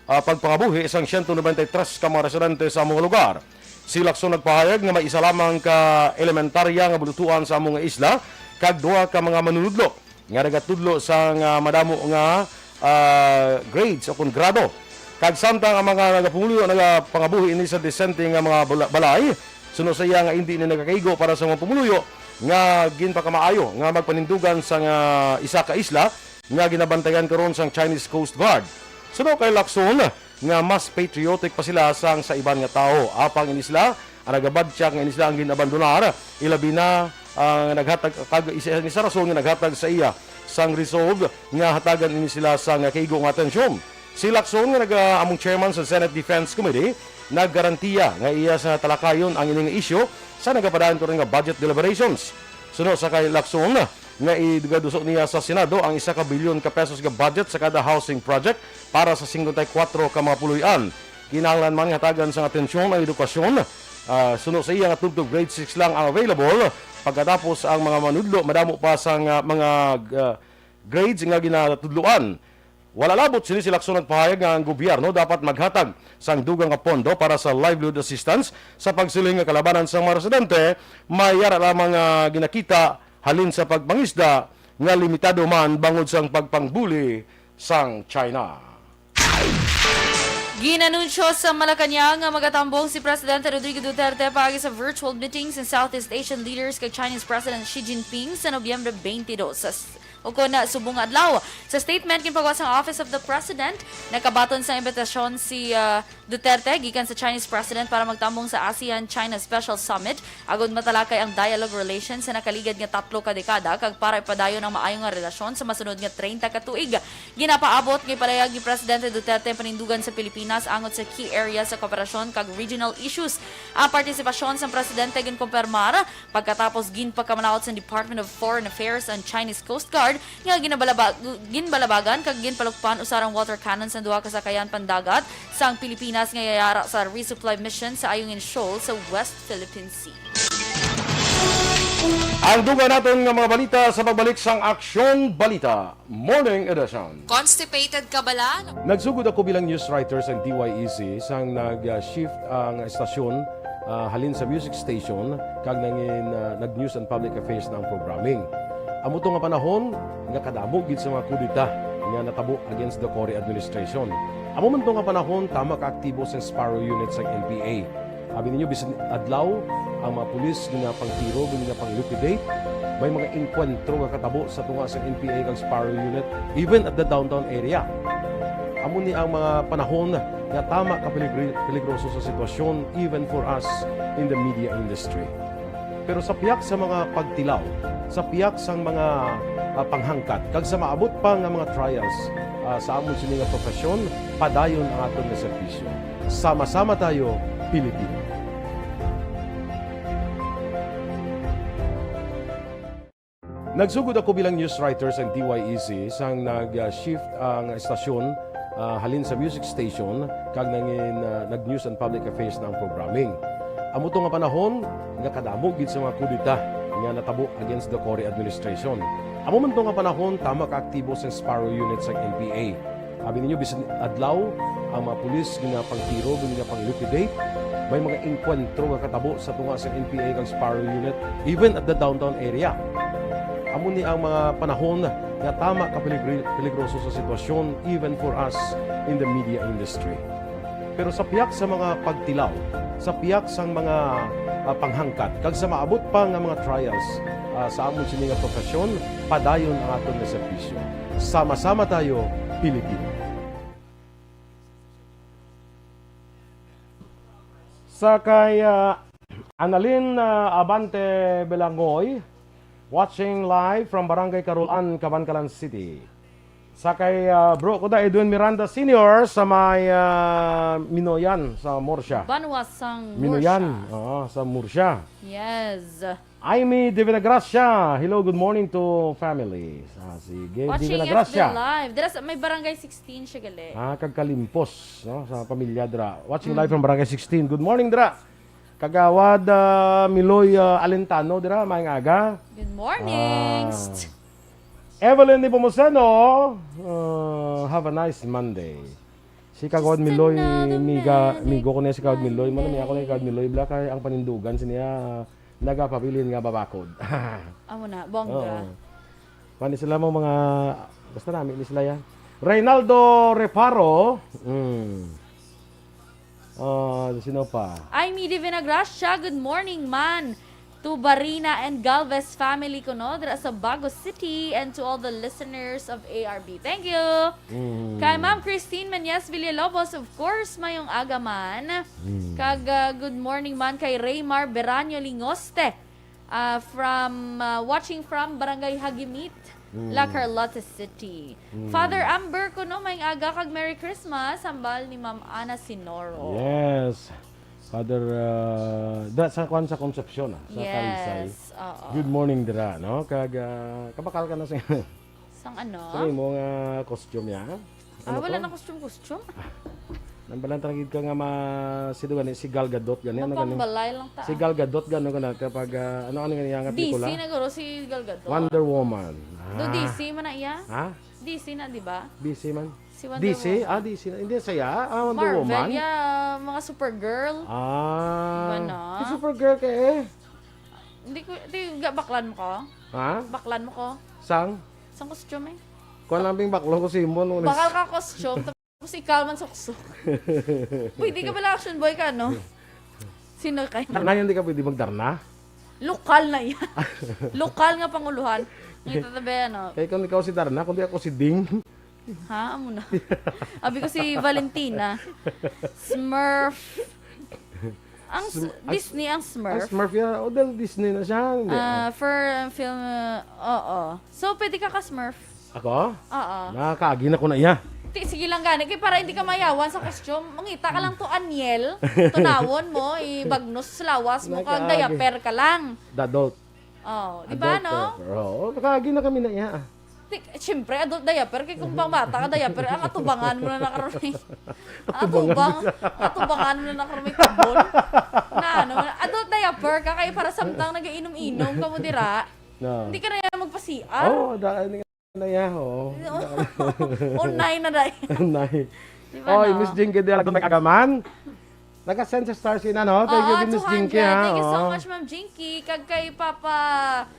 ah, pagpangabuhi sang siyento nobenta y tres ka mga residente sa among lugar. Si Lacson nagpahayag nga may isa lamang ka elementarya nga bulutuan sa among isla kag duha ka mga manunudlo nga nagatudlo sang, ah, madamo nga, ah, grades o kon grado. Kag samtang ang mga nagapumuluyo nagapangabuhi ini sa disente nga mga bala-, balay, suno sa iya nga indi ni nagakaigo para sa mga pumuluyo nga ginpakamaayo nga magpanindugan sa nga isa ka isla nga ginabantayan karon sang Chinese Coast Guard. Suno kay Lacson, nga mas patriotic pa sila sang sa iban nga tawo. Apang ini sila ang nagabadyak nga ini sila ang gin-abandonar, ilabi na ang naghatag kag isa, isa rason nga naghatag sa iya sang resolve nga hatagan ini sila sang kaigo nga atensyon. Si Lacson nga naga-, among chairman sa Senate Defense Committee, naggarantiya nga iya sa talakayon ang ini nga isyu sa nagapadayon karon nga budget deliberations. Suno sa kay Lacson, nga igaduso niya sa Senado ang isa ka bilyon ka pesos nga budget sa kada housing project para sa singkwenta y kuwatro ka mga puloy-an. Kinahanglan man nga hatagan sang atensyon ang edukasyon. Ah, suno sa iya nga tubtob grade six lang ang available pagkatapos ang mga manudlo madamo pa sang, ah, mga, ah, grades nga ginatudloan. Wala labot sini, si Lacson nagpahayag nga ang gobyerno dapat maghatag sang dugang nga pondo para sa livelihood assistance sa pagsiling nga kalabanan sang mga residente may yara lamang nga ginakita halin sa pagpangisda nga limitado man bangod sang pagpangbuli sang China. Ginanunsyo sa Malacañang nga magatambong si Presidente Rodrigo Duterte paagi sa virtual meeting sa Southeast Asian leaders kag Chinese President Xi Jinping sa Nobyembre twenty-two. Sa s-, o kon, ah, subong nga adlaw. Sa statement ginpagawas sang Office of the President, nakabaton sang imbitasyon si, ah, Duterte gikan sa Chinese President para magtambong sa ASEAN-China Special Summit agud matalakay ang dialogue relations sa nakaligad nga tatlo ka dekada kag para ipadayon ang maayo nga relasyon sa masunod nga treinta ka tuig. Ginapaabot nga ipalayag ni Presidente Duterte ang panindugan sa Pilipinas angot sa key areas sa kooperasyon kag regional issues. Ang partisipasyon sang Presidente ginkumpirmar pagkatapos ginpakamanaot sa Department of Foreign Affairs ang Chinese Coast Guard nga ginabalabag-, ginbalabagan kag ginpalukpan usar ang water cannon sang duha ka sakayan pandagat sang Pilipinas nga yayara sa resupply mission sa Ayungin Shoal sa West Philippine Sea. Ang dugang naton nga mga balita sa pagbalik sang Aksyon Balita Morning Edition. Constipated ka bala? Nagsugod ako bilang news writer sa D Y E C sang nag-shift ang estasyon, ah, halin sa music station kag nangin, ah, nag-news and public affairs na ang programming. Amo to nga panahon nga kadamo gid sa mga kudeta nga natabo against the Cory administration. Amo man to nga panahon tama ka aktibo sa Sparrow Unit sang N P A. Abi ninyo, bisan adlaw, ang mga pulis ginapangtiro, ginapang-liquidate. May mga engkwentro nga katabo sa tunga sa N P A kag Sparrow Unit, even at the downtown area. Amo ni ang mga panahon nga tama ka peligri-, peligroso sa sitwasyon, even for us in the media industry. Pero sa piyak sa mga pagtilaw, sa piyak sang mga, ah, panghangkat, kag sa maabot pa nga mga trials, ah, sa amon sini nga profesyon, padayon ang aton nga serbisyo. Sama-sama tayo, Pilipino. Nagsugod ako bilang news writer sa D Y E C sang nag-shift ang estasyon, ah, halin sa music station kag nangin, ah, nag-news and public affairs na ang programming. Amo to nga panahon nga kadamo gid sa mga kudeta nga natabo against the Cory administration. Amo man to nga panahon tama ka aktibo sa Sparrow Unit sa N P A. Abi ninyo, bisan adlaw, ang mga pulis ginapangtiro, ginapang-liquidate. May mga engkwentro nga katabo sa tunga sa N P A kag Sparrow Unit, even at the downtown area. Amo ni ang mga panahon nga tama ka peligri-, peligroso sa sitwasyon, even for us in the media industry. Pero sa piyak sa mga pagtilaw, sa piyak sang mga, ah, panghangkat, kag sa maabot pa nga mga trials, ah, sa amon sini nga profesyon, padayon ang aton nga serbisyo. Sama-sama tayo, Pilipino. Sa kay, ah, Annalyn, ah, Abante Belangoy, watching live from Barangay Carolan, Kabankalan City. Sa kay, ah, bro ko da, Edwin Miranda Senior sa may, ah, Minoyan, sa Murcia. Banwa sang Minoyan, Murcia. Oo, sa Murcia. Yes. Aimee Divina Gracia. Hello, good morning to family. Ah, sige, Watching Divina F B Gracia. Live. Dira sa may Barangay sixteen siya gali. Ah, kag Kalimpos, no, sa pamilya dira. Watching Mm. live from Barangay sixteen. Good morning, dira. Kagawad, ah, Miloy, ah, Alentano, dira, maayong aga. Good morning. Ah. Evelyn Nepomuceno, ah, have a nice Monday. Si Kagawad Just Miloy, another miga, man migo ko na si Kagawad Miloy. Mano niya ako na si Kagawad Miloy, bla, kay ang panindugan sa niya, nagapabilin nga babakod. Amo na, bongga. Oo. Mani sila mo mga, basta nami ni sila yan. Reynaldo Reparo. Mm. Ah, sino pa? Aimee Divina Gracia, good morning, man. To Barina and Galvez family ko, no, dira sa Bago City, and to all the listeners of A R B. Thank you. Mm. Kay Ma'am Christine Menyes Villalobos, of course, mayong aga man. Mm. Kag, ah, good morning man kay Raymar Beranyo Lingoste, ah, from, ah, watching from Barangay Hagimit, Mm. La Carlota City. Mm. Father Amber, kuno mayong aga kag Merry Christmas, hambal ni Ma'am Ana Sinoro. Yes. Father, ah, da, sa kwan sa Concepcion, ah, sa Talisay. Yes, oo. Good morning dira, no? Kag, ah, kabakal ka na sa Sang ano? Sa imo nga costume ya? Ah, Ano wala to? Na costume, costume. Nang balang tanggid ka nga ma-, sino gani, si Gal Gadot gani, ano gani? Mapangbalay lang ta. Si Gal Gadot gani, ano gani, kapag, ah, ano, ano gani, nga D C pelikula? Na guro si Gal Gadot. Wonder Woman. Do Ah. D C man na iya? Ha? D C na, di ba? D C man. Si Wonder D C? Woman. Ah, D C na. Hindi, saya. Ah, Wonder Marvel, Woman? Yeah, mga Supergirl. Ah. Ba na? Si Supergirl ka eh. Hindi ko, di, ga-, baklan mo ko? Ha? Baklan mo ko? Sang? Sang costume eh. Kuha lang ping baklo ko si Imon, unis. Bakal ka costume, tapos ikaw man suksok. Pwede ka pala action boy ka, no? Sino kayo? Darna, hindi ka pwede magdarna? Lokal na yan. Lokal nga panguluhan. Ngita tabi, ano? Kaya kung ikaw si Darna, kundi ako si Ding. Ha? Amo na. Abi ko si Valentina. Smurf. Ang s-, Sm-, ang s-, Disney ang Smurf. Ang Smurf yan. O, dahil Disney na siya. Hindi, Ah, ah. For, uh, film, uh, oo. So, pwede ka ka-Smurf? Ako? Oo. Nakakaagi na ko na iya. Ti, sige lang gani. Kay para hindi ka mayawan sa costume, mangita ka lang to Aniel. Tunawon mo, ibagnos sa lawas mo, kag Nakaagi. Diaper ka lang. The adult. Oh, di ba, Adult no? Diaper. Oo, nakaagi na kami na iya. Tik-, siyempre, adult diaper, kay kung pang bata ka diaper, ang atubangan mo na na karon, eh. Ang atubang, atubangan mo na na karon may tabon. Na, ano, adult diaper ka, kay para samtang nag-iinom-inom ka mo dira, No. Hindi ka na yan magpa-C R. Oo, da-, hindi ka na yan, oo. Unay na, day. Unay. Di ba, Oy, no? Miss Jinky, di lang nag-agaman. Naka-send sa Star Sina, no? Thank you, Oo, Miss Jinky, two hundred. Ha? Thank you so Oo. much, Ma'am Jinky. Kag kay Papa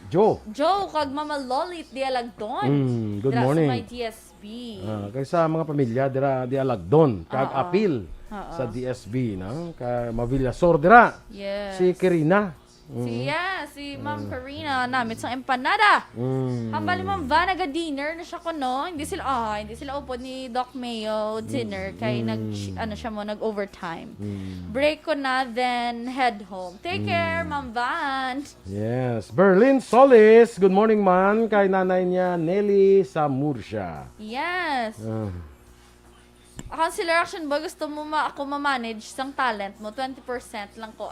Joe. Joe, kag Mama Lolit, di lang doon. Mm, good Dira sa morning. may D S B. Ah, kay sa mga pamilya, dira, di Alagdon, kag Oo. Apil Oo. sa D S B, no? Ka Mavilasor, dira. Yes. Si Kirina. Si, Mm. yeah, si Ma'am Mm. Karina, namit sang empanada. Mm. Hambal ni Ma'am Van, naga-dinner na siya kuno. Hindi sila, ah, hindi sila upod ni Doc Mayo dinner kay Mm. nag, ano siya mo, nag-overtime. Mm. Break ko na, then head home. Take care, Mm. Ma'am Van. Yes. Berlin Solis, good morning, man. Kay nanay niya, Nelly sa Murcia. Yes. Ah. Counselor Action Boy, gusto mo ma-, ako ma-manage sang talent mo, twenty percent lang ko.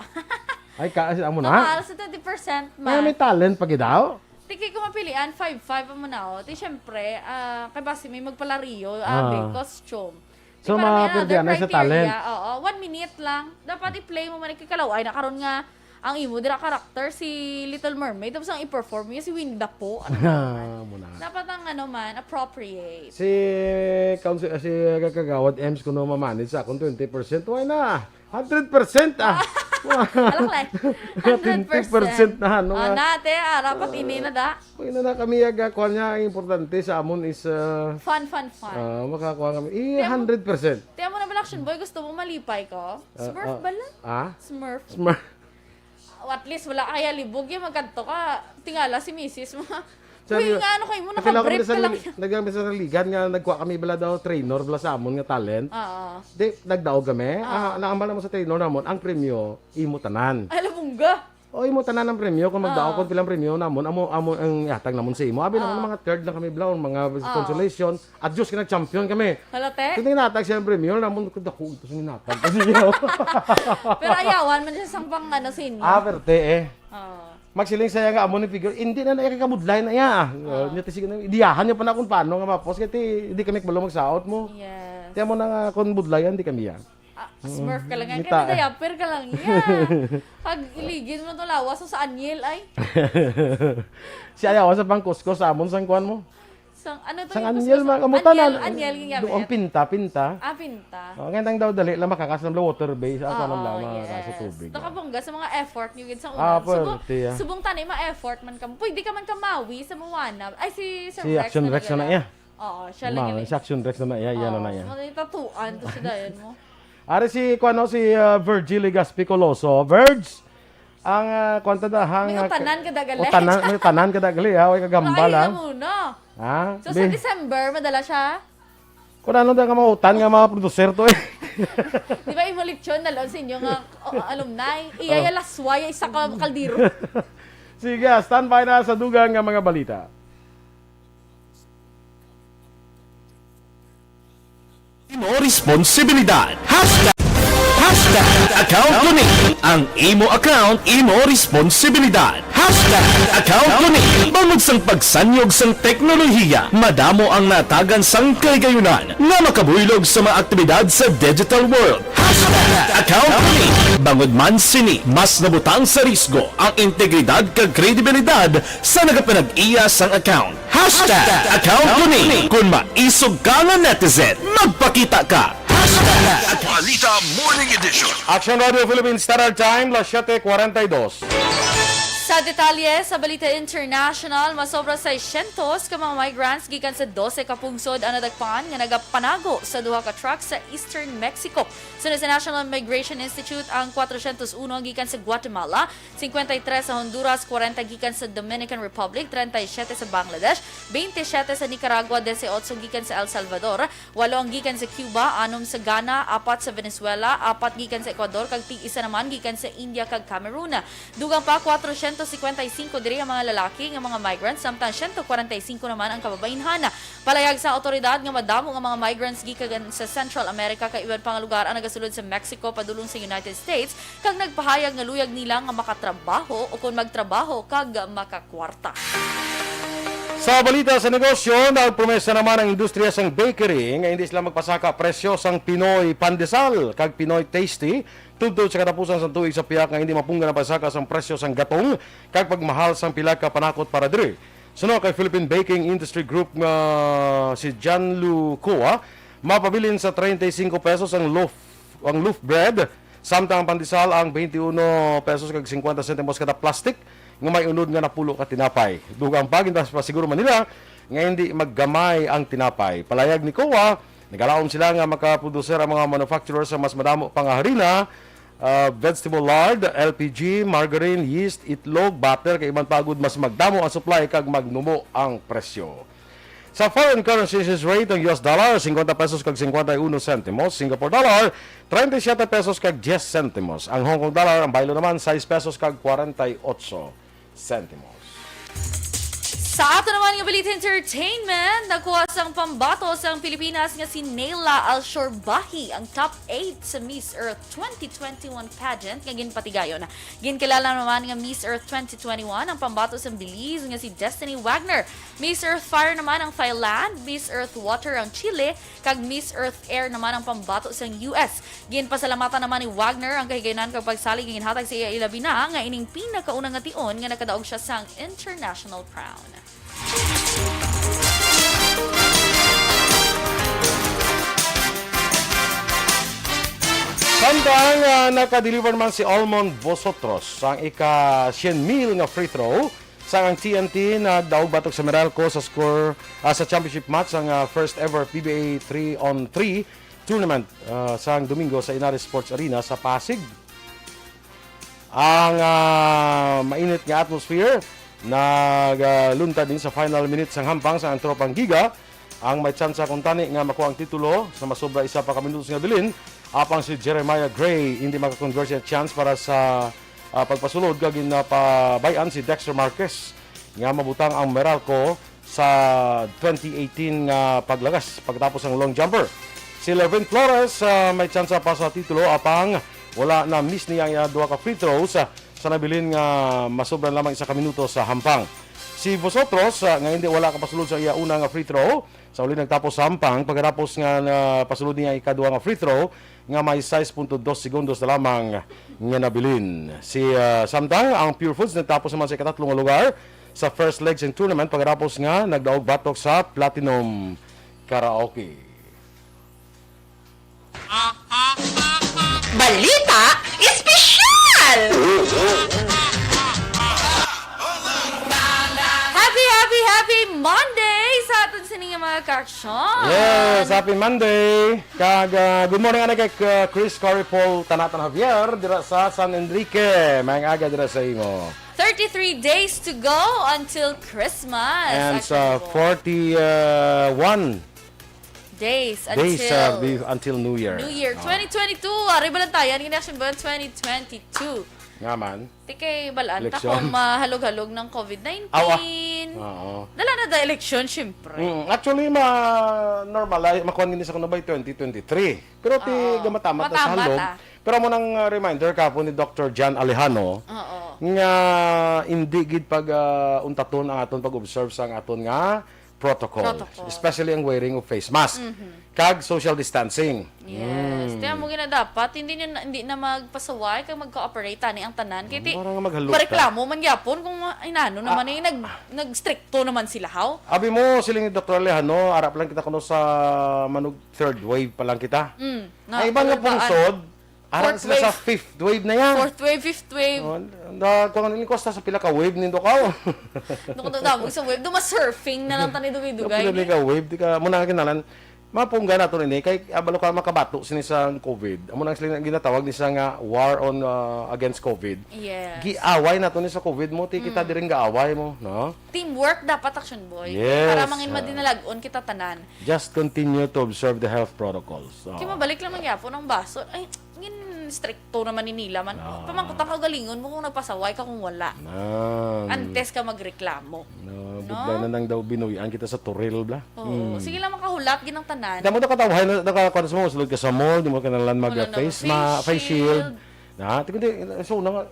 Ay, ka, amo na? Mahal sa twenty percent, Kaya ma. may talent pa gid daw? Tiki ko mapilian, five five amo na, oh. Ti, syempre, ah, kay basi may magpalariyo, Ah. abi, costume. Ti, So, parang may mga another pwede anay sa criteria. talent. Oo, one minute lang. Dapat i-play mo man, kay kalaw-ay na karon nga ang imo dira character si Little Mermaid, tapos ang i-perform niya si Winnie the Pooh. Ano naman? Amo na. Dapat ang ano man, appropriate. Si Council, si Kagawad Ems kuno mamanage sa akong twenty percent. Why na? Hundred percent, ah. Alak lang. Hundred percent. Twenty percent na, ano, Ah, ah. nate, ah, dapat ini na da. Pag na, na kami, aga, kuha niya, ang importante sa amon is, ah, Fun, fun, fun. ah, makakuha kami. Eh, Kaya mo- hundred percent. Ti, amo na ba, Action Boy? Gusto mo malipay ko? Ah, Smurf ah. bala? Ah? Smurf. Smurf. Oh, at least wala kaya libog yung magkadto ka. Tingala si misis mo. Sabi Uy, ko, nga ano kayo mo, nakatilaw kami nakabrief sa ka lang. nali-, nagkami sa naligan nga nagkuha kami bala daw trainer bala sa amon nga talent. Oo. Di, nagdaog kami. Oo. Ah, naambal naman sa trainer namon, ang premyo, imo tanan. Ala, bungga. O, imo tanan ang premyo. Kung magdaog Oo. ko, pilang premyo namon, amo, amo ang ihatag namon sa imo. Abi namon, Oo. mga third lang kami bala, or mga Oo. consolation. At Diyos ka nag-champion kami. Hala, te? Kung ginatag siya ang premyo, namon, dako ito sa ginatag. Kasi, you know. Pero ayawan man siya sang pang, ano, senior. Ah, perte, eh. Oo. Magsiling saya nga amo ni figure, hindi na na ikakabudlay na iya. Ah. Uh, niya, sige na, idiyahan niya pa na kung paano nga mapos, kaya ti, hindi kami kabalo magsaot mo. Yes. Kaya mo na nga, kung budlayan, di kami yan. Ah, Smurf ka lang yan. Mita- Kaya diaper ka lang yan. Pag iligin mo to lawas mo sa anyel, ay. Si ayaw sa pangkuskos, amon sang kuan mo. Sang, ano to Sang yung anyel, kuskus? mga kamutan, Anyel, ah, anyel yung gamit. Doon, pinta, pinta. Ah, pinta. Oh, ngayon ang daw dali lang makakas ng water base, ako Oo, lang lang yes. makakas sa tubig. Nakabongga sa mga effort niyo gid sa Ah, una. Subong, pwerte, ah. subong tani ma-effort man ka. Pwede ka man kamawi sa Moana. Ay, si Sir Si Rex Action na Rex na nagdala. na iya. Oo, siya lang Ma, yun eh. si Action Rex na na iya, yan na Oo, na iya. mga tatuan to si Dayan mo. Ari si, kuwan, no, si, ah, Virgie Legaspi Coloso. Virge, ang, ah, kuwan ta da, hang, May ah, utanan ka dagali. utanan, may utanan ka dagali, ha? Way kagambal, Ay, ha? na muna. Ha? So, sa Bi- December, madala siya? Kung ano da nga mga utan nga mga producer to, eh. Di ba, imo lechon na lang sa inyo nga, o, alumni? Iya, Oh. iya laswa, iya isa ka kaldero. Sige, ah, standby na sa dugang nga mga balita. Imo responsibilidad. Hashtag, hashtag account ko ni. Ang imo account, imo responsibilidad. Hashtag account ko ni. Bangod sang pagsanyog sang teknolohiya, madamo ang natagan sang kaligayunan nga makabuylog sa mga aktibidad sa digital world. Hashtag account ko ni. Bangod man sini, mas nabutang sa risgo ang integridad kag kredibilidad sa nagapanag-iya sang account. Hashtag account ko ni. Kung maisog ka nga netizen, magpakita ka. Hashtag Balita Morning Edition. Action Radio Philippines Standard Time, las siete cuarenta y dos. Sa detalye sa Balita International, masobra seiscientos ka mga migrants gikan sa dose ka pungsod ang nadakpan nga nagapanago sa duha ka truck sa eastern Mexico. Sunod sa National Migration Institute, ang kwatrocientos uno gikan sa Guatemala, cincuenta y tres sa Honduras, kwarenta gikan sa Dominican Republic, treinta y siete sa Bangladesh, veintisiete sa Nicaragua, dieciocho gikan sa El Salvador, walo ang gikan sa Cuba, anom sa Ghana, apat sa Venezuela, apat gikan sa Ecuador, kag tig-isa naman gikan sa India kag Cameroon. Dugang pa, kwatrocientos cincuenta y cinco diri ang mga lalaki nga mga migrants, samtang ciento cuarenta y cinco naman ang kababainhan. Palayag sa awtoridad nga madamo nga mga migrants gikan sa Central America kag iban pa nga lugar ang nagasulod sa Mexico padulong sa United States, kag nagpahayag nga luyag nila nga makatrabaho o kon magtrabaho kag makakwarta. Sa balita sa negosyo, nagpromesa naman ang industriya sang bakery nga hindi sila magpasaka presyo sang Pinoy Pandesal kag Pinoy Tasty tubtob sa katapusan sang tuig sa pihak nga hindi mapunggan ang pagsaka sang presyo sang gatong kag pagmahal sang pila ka panakot para diri. Suno kay Philippine Baking Industry Group nga si Janlu Cua, mapabilin sa treinta y cinco pesos ang loaf, ang loaf bread, samtang ang pandesal ang twenty-one pesos kag cincuenta sentimos kada plastic nga may unod nga napulo ka tinapay. Dugang pa, ginpasiguro man nila nga hindi maggamay ang tinapay. Palayag ni Cua, nagalaom sila nga makaproduser ang mga manufacturer sa mas madamo pa nga harina, ah, vegetable lard, L P G, margarine, yeast, itlog, butter, kay iban pa gud mas magdamo ang supply kag magnumo ang presyo. Sa foreign currency exchange rate, ang U S dollar, cincuenta pesos kag cincuenta y uno sentimos. Singapore dollar, treinta y siete pesos kag diez sentimos. Ang Hong Kong dollar, ang baylo naman, sais pesos kag kwarenta y otso sentimos. Sa ato naman nga balita entertainment, nakuha sang pambato sang Pilipinas nga si Neyla Alshorbahi ang top eight sa Miss Earth twenty twenty-one pageant nga ginpatigayon. Ginkilala naman nga Miss Earth twenty twenty-one ang pambato sang Belize nga si Destiny Wagner. Miss Earth Fire naman ang Thailand, Miss Earth Water ang Chile, kag Miss Earth Air naman ang pambato sang U S. Ginpasalamatan naman ni Wagner ang kahigayunan kag pagsalig nga ginhatag sa iya, ilabi na nga ining pinakauna nga tion nga nakadaog siya sang international crown. Samtang, ah, nakadeliver man si Almond Vosotros sang ika siyam mil nga free throw, sang ang T N T nagdaog batok sa Meralco sa score, ah, sa championship match sang, ah, first ever P B A three on three tournament, ah, sang Domingo sa Inares Sports Arena sa Pasig. Ang, ah, mainit nga atmosphere nagaluntad din sa final minutes sang hampang sa ang Tropang Giga. Ang may tsansa kuntani nga makuha ang titulo sa masobra isa pa ka minutos nga bilin, apang si Jeremiah Gray hindi makakonvert sa chance para sa, ah, pagpasulod, kag ginapabay-an si Dexter Marquez nga mabutang ang Meralco sa twenty eighteen nga paglagas pagkatapos ang long jumper. Si Lervin Flores, ah, may tsansa pa sa titulo, apang wala na miss niya ang iya duha ka free throws, ah, sa nabilin nga masobra lamang isa ka minuto sa hampang. Si Vosotros, ah, nga hindi wala kapasulod sa iya una nga free throw, sa uli nagtapos sa hampang pagkatapos nga napasulod niya ikaduha nga free throw nga may sais punto dos segundos na lamang nga nabilin. Si, ah, samtang ang Pure Foods nagtapos naman sa ikatatlo nga lugar sa first leg sa tournament pagkatapos nga nagdaog batok sa Platinum Karaoke. Balita Espesyal! Happy, happy, happy Monday sa aton sini nga mga kaaksyon! Yes, happy Monday. Kag, ah, good morning ana kay, ah, Chris Caripol Tanatan Javier dira sa San Enrique. Maayong aga dira sa imo. Thirty-three days to go until Christmas. And sa Actually, forty-one days days, ah, until be- until New Year. New Year Ah, twenty twenty-two. Ari ba lang tayo? Ano ginaksyon ba yung twenty twenty-two? Nga man. Di kay balaan ta Eleksyon. kung mahalog-halog ng COVID nineteen. Awa. Oo. Dala na da eleksyon, syempre. Mm, actually, ma normal ay makuha nini sa kuno by twenty twenty-three. Pero ti Oo. gamatamat na sa Matamat, halog. Ah. Pero mo nang, uh, reminder kapon ni Doctor John Alejano Oo. nga hindi gid pag, uh, untaton ang aton pag-observe sa ang aton nga protocol, Protocol. Especially ang wearing of face mask kag social distancing. Yes. Kaya mo gina dapat, hindi na, hindi na magpasaway kag mag-cooperate tani ang tanan. Kaya ti, Parang nga maghalok ka. Mareklamo man gyapon kung inano naman eh, nag, nagstrikto naman sila, haw? Abi mo, siling ni Doctor Alejano, ara pa lang kita kuno sa manug third wave pa lang kita. Mm, Ang iban nga nabaan. Pungsod, ara Fourth sila sa wave. Fifth wave na yan. Fourth wave, fifth wave. Oh, da, kung ano, ining kosta sa pila ka wave nindo ka. Doon ko dadabog sa wave. Doon mas surfing na lang tani dugay-dugay. Pila ni ka wave, di ka, muna nga kinalan, mapungga nato ini kay abalo ka makabato sini sa COVID. Amo nang sila ginatawag ni sa nga war on, uh, against COVID. Yes. Giaway nato ni sa COVID mo, ti kita diri gaaway mo, no? Teamwork dapat, Action Boy. Yes, Para mangin ah. madinalagon kita tanan. Just continue to observe the health protocols. Oh. Kaya mabalik lang man gyapon ang baso. Ay, ngin stricto naman ni nila man. Ah. Pamangkot ang kaugalingon mo kung nagpasaway ka kung wala. Ah. Antes ka magreklamo. No, No? budlay na nang daw binuy-an kita sa turil bla. Oo. Sige lang makahulat, ginang tanan. Damo na katawahan na nakakuan sa mo, sulod ka sa mall, di mo kailangan mag Wala na face, face ma, face shield. shield. Na, tingnan di, so na nga,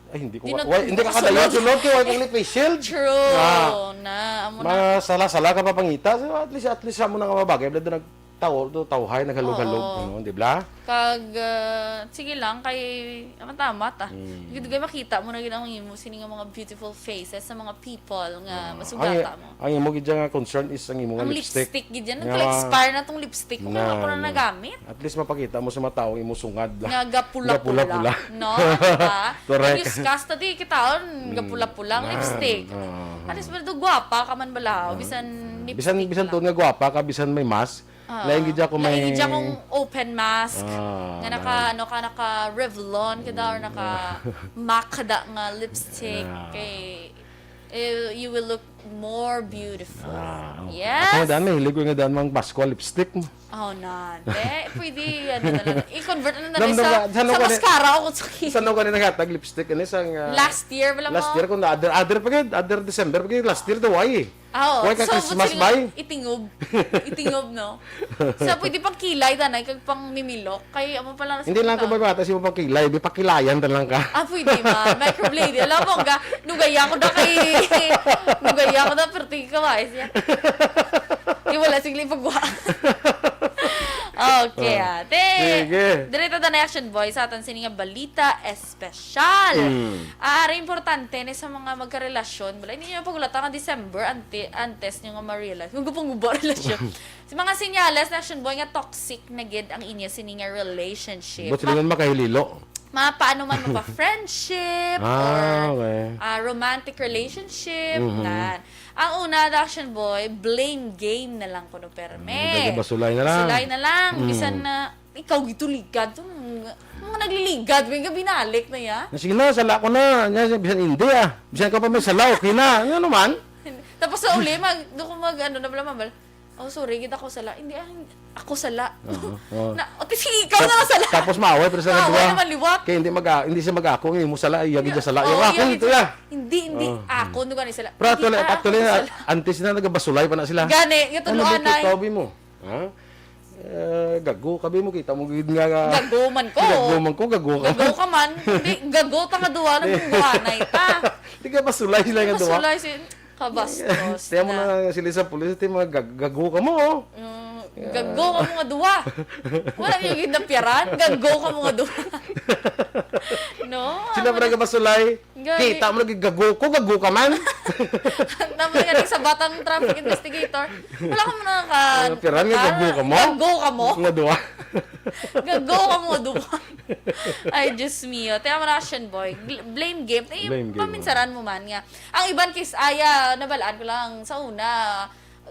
Ay, hindi ko, hindi ka kadayon sulod kay wala kong lip face shield. True. Na, amo na. Masala-sala ka papangita. So, at least, at least, amo na nga mga bagay. Wala doon nagtawo, to, tawhay, naghalog-halog, ano, di ba? Kag, ah, sige lang, kay, amat-amat, ah. Gid kay makita mo na gid ang imo, sini nga mga beautiful faces sa mga people nga masugata mo. Ang imo gid nga concern is ang imo nga lipstick. Ang lipstick gid yan. Nag-expire na tong lipstick ko, kaya ako na nagamit. At least mapakita mo sa mga tao imo sungad. Nga gapula-pula. Gapula-pula. No? Diba? Correct. Ang newscast, di kitaon, gapula-pula ang lipstick. At least, pero gwapa ka man bala, bisan lipstick lang. Bisan, bisan tuon nga gwapa ka, bisan may mask, lain gid ako may, lain gid akong open mask, nga naka, ano ka, naka Revlon ka da, or naka mac ka da nga lipstick. Kay, eh, you will look more beautiful. Ah, okay. Yes. Ako nga daan, mahilig ko nga daan mang Pascua lipstick. Oh, na. Di, pwede, ano na lang. I-convert na na sa, sa mascara o kung sa ki-, sa no ka ni naghatag lipstick, ano, sa, ah, last year, wala mo? Last year, kung na, other, other pa gid, other December pa gid, last year daw, ay. Ah, oo. Why ka Christmas, bay? Itingob. Itingob, no? So, pwede pang kilay, danay, kag pang mimilok. Kay amo pa lang. Hindi lang ko mabata si mo pang kilay, di pakilayan na lang ka. Ah, pwede man. Microblading. Alam mo, ga, nugaya ko na kay, nugaya ko na, pero tingin ka, mais niya. Di wala, sige, pagwa. Okay, ah. Te, sige. Diri ta na Action Boy sa atan sini nga balita espesyal. Ah, ari importante ni sa mga magkarelasyon. Wala, hindi niyo pagulata nga December, ante-, antes niyo nga ma-realize. Huwag pang guba relasyon. Sa mga senyales na, Action Boy, nga toxic na gid ang inyo sini nga relationship. But sila man makahililo. Ma-, paano man mo pa friendship or, ah, romantic relationship, nan. Ang una, Action Boy, blame game na lang kuno, perme. Basulay na lang. Basulay na lang. Bisan na ikaw gituligad, mga, mga nagliligad, may binalik na ya. Na, sige na, sala ko na. Nya, bisan hindi, ah. Bisan ka pa may sala, okay na. Ano man? Tapos sa uli, mag, doon ko mag, ano na pala, mabal. Oh, sorry, gid ako sala. Hindi, ah, ako sala. Oo, oo. Na, o, ti, sige, ikaw na lang sala. Tapos maaway, pero sa duha. Maaway naman liwat. Kaya hindi mag-, hindi siya mag-ako, hindi mo sala, iya gid sala. Oo, iya gid sala. Hindi, hindi, ako, hindi ko ni sala. Pero actually, actually, antes na nagabasulay pa na sila. Gani, yung tuluan na. Ano ba ito, mo? Ha? Eh, gago, kabi mo, kita mo gid nga, nga. Gago man ko. Gago man ko, gago ka man. Gago ka man. Hindi, gago ta nga duwa, nagbubuhanay ta. Di ka basulay sila nga duwa. Basulay si, kabastos. Tiyan mo na sila sa pulis, tiyan mo, gag-, gago ka mo, oh. Mm, gago ka mo nga duwa. Wala niyo gid napyaran, gago ka mo nga duwa. No? Sila pala ka basulay. Gani. Kita mo lagi, gago ko, gago ka man. Naman nga, sa batang traffic investigator. Wala ka mo na ka-, ah, piran nga, gago ka mo? Gago ka mo? Nga duwa. Gago ka mo, duwa. Ay, Diyos mio. Tiyan mo na, Russian boy. Bl-, blame game. Eh, blame game, paminsaran mo man nga. Ang iban kis-, ay, ah, nabalaan ko lang sa una,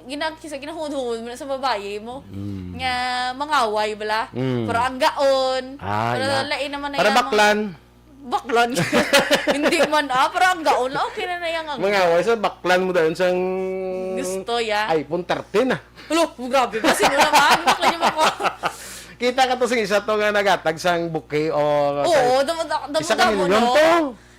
ginag-, kisa ginahudhud mo na sa babayi mo. Mm. Nga mangaway bala. Mm. Pero ang gaon. Ah, pero na. Lain naman na para yan, baklan. Baklan. Hindi man, ah, pero ang gaon lang. Okay na na yan, ang mangaway sa baklan mo dahil sang gusto, ya. iPhone thirteen, ah. Hello, grabe ba? Sino naman? Baklan yung ako. Kita ka to sing isa to nga nagatag sang bouquet o sa, oo, damo, damo, isa ka damo, milyon no? To.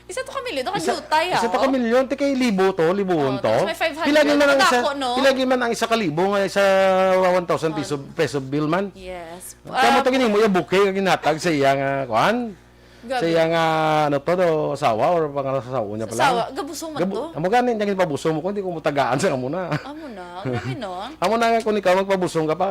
Isa to ka milyon, to ka isa, jutay, isa to ka milyon, ti kay libo to, libuon to. Oh, tapos may five hundred. Pila gyud man ang isa, madako, no? Pila gyud man ang isa ka libo nga isa one thousand piso, oh, peso bill man? Yes. Kamo to gini mo, yung bouquet nga ginhatag sa iya nga, kuan? Grabe. Sa iya nga, ano to, do, asawa or pangasawa niya pala? Asawa, gabusong man to. Amo gani, niya ginpabusong mo ko, hindi ko mutagaan sa amo na. Amo na, grabe, no? Amo na nga kung ikaw magpabusong ka pa,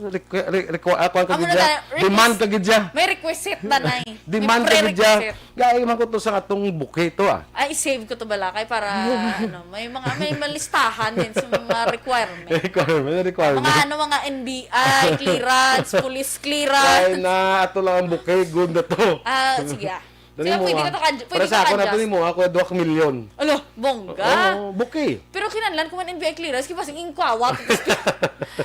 requ-, re-, requ-, ah, kuan ka gid siya. Amo na, demand ka gid siya. May requisite na, nay. Demand ka gid siya. May prerequisite. Gay man ko to sa atong bouquet to, ah. Ay, i-save ko to bala kay para, ano, may mga, may malistahan din sa mga requirement. Requirement, requirement. Mga, ano, mga N B I clearance, police clearance. Ay na, ato lang ang bouquet, good na to. Ah, sige, ah. Sige, pwede na to ka, pwede na to ka, para sa ako na to nimo, ako, duha ka milyon. Alo, bongga. Oo, bouquet. Pero kinahanglan ko man N B I clearance, kay basig ingkwawat.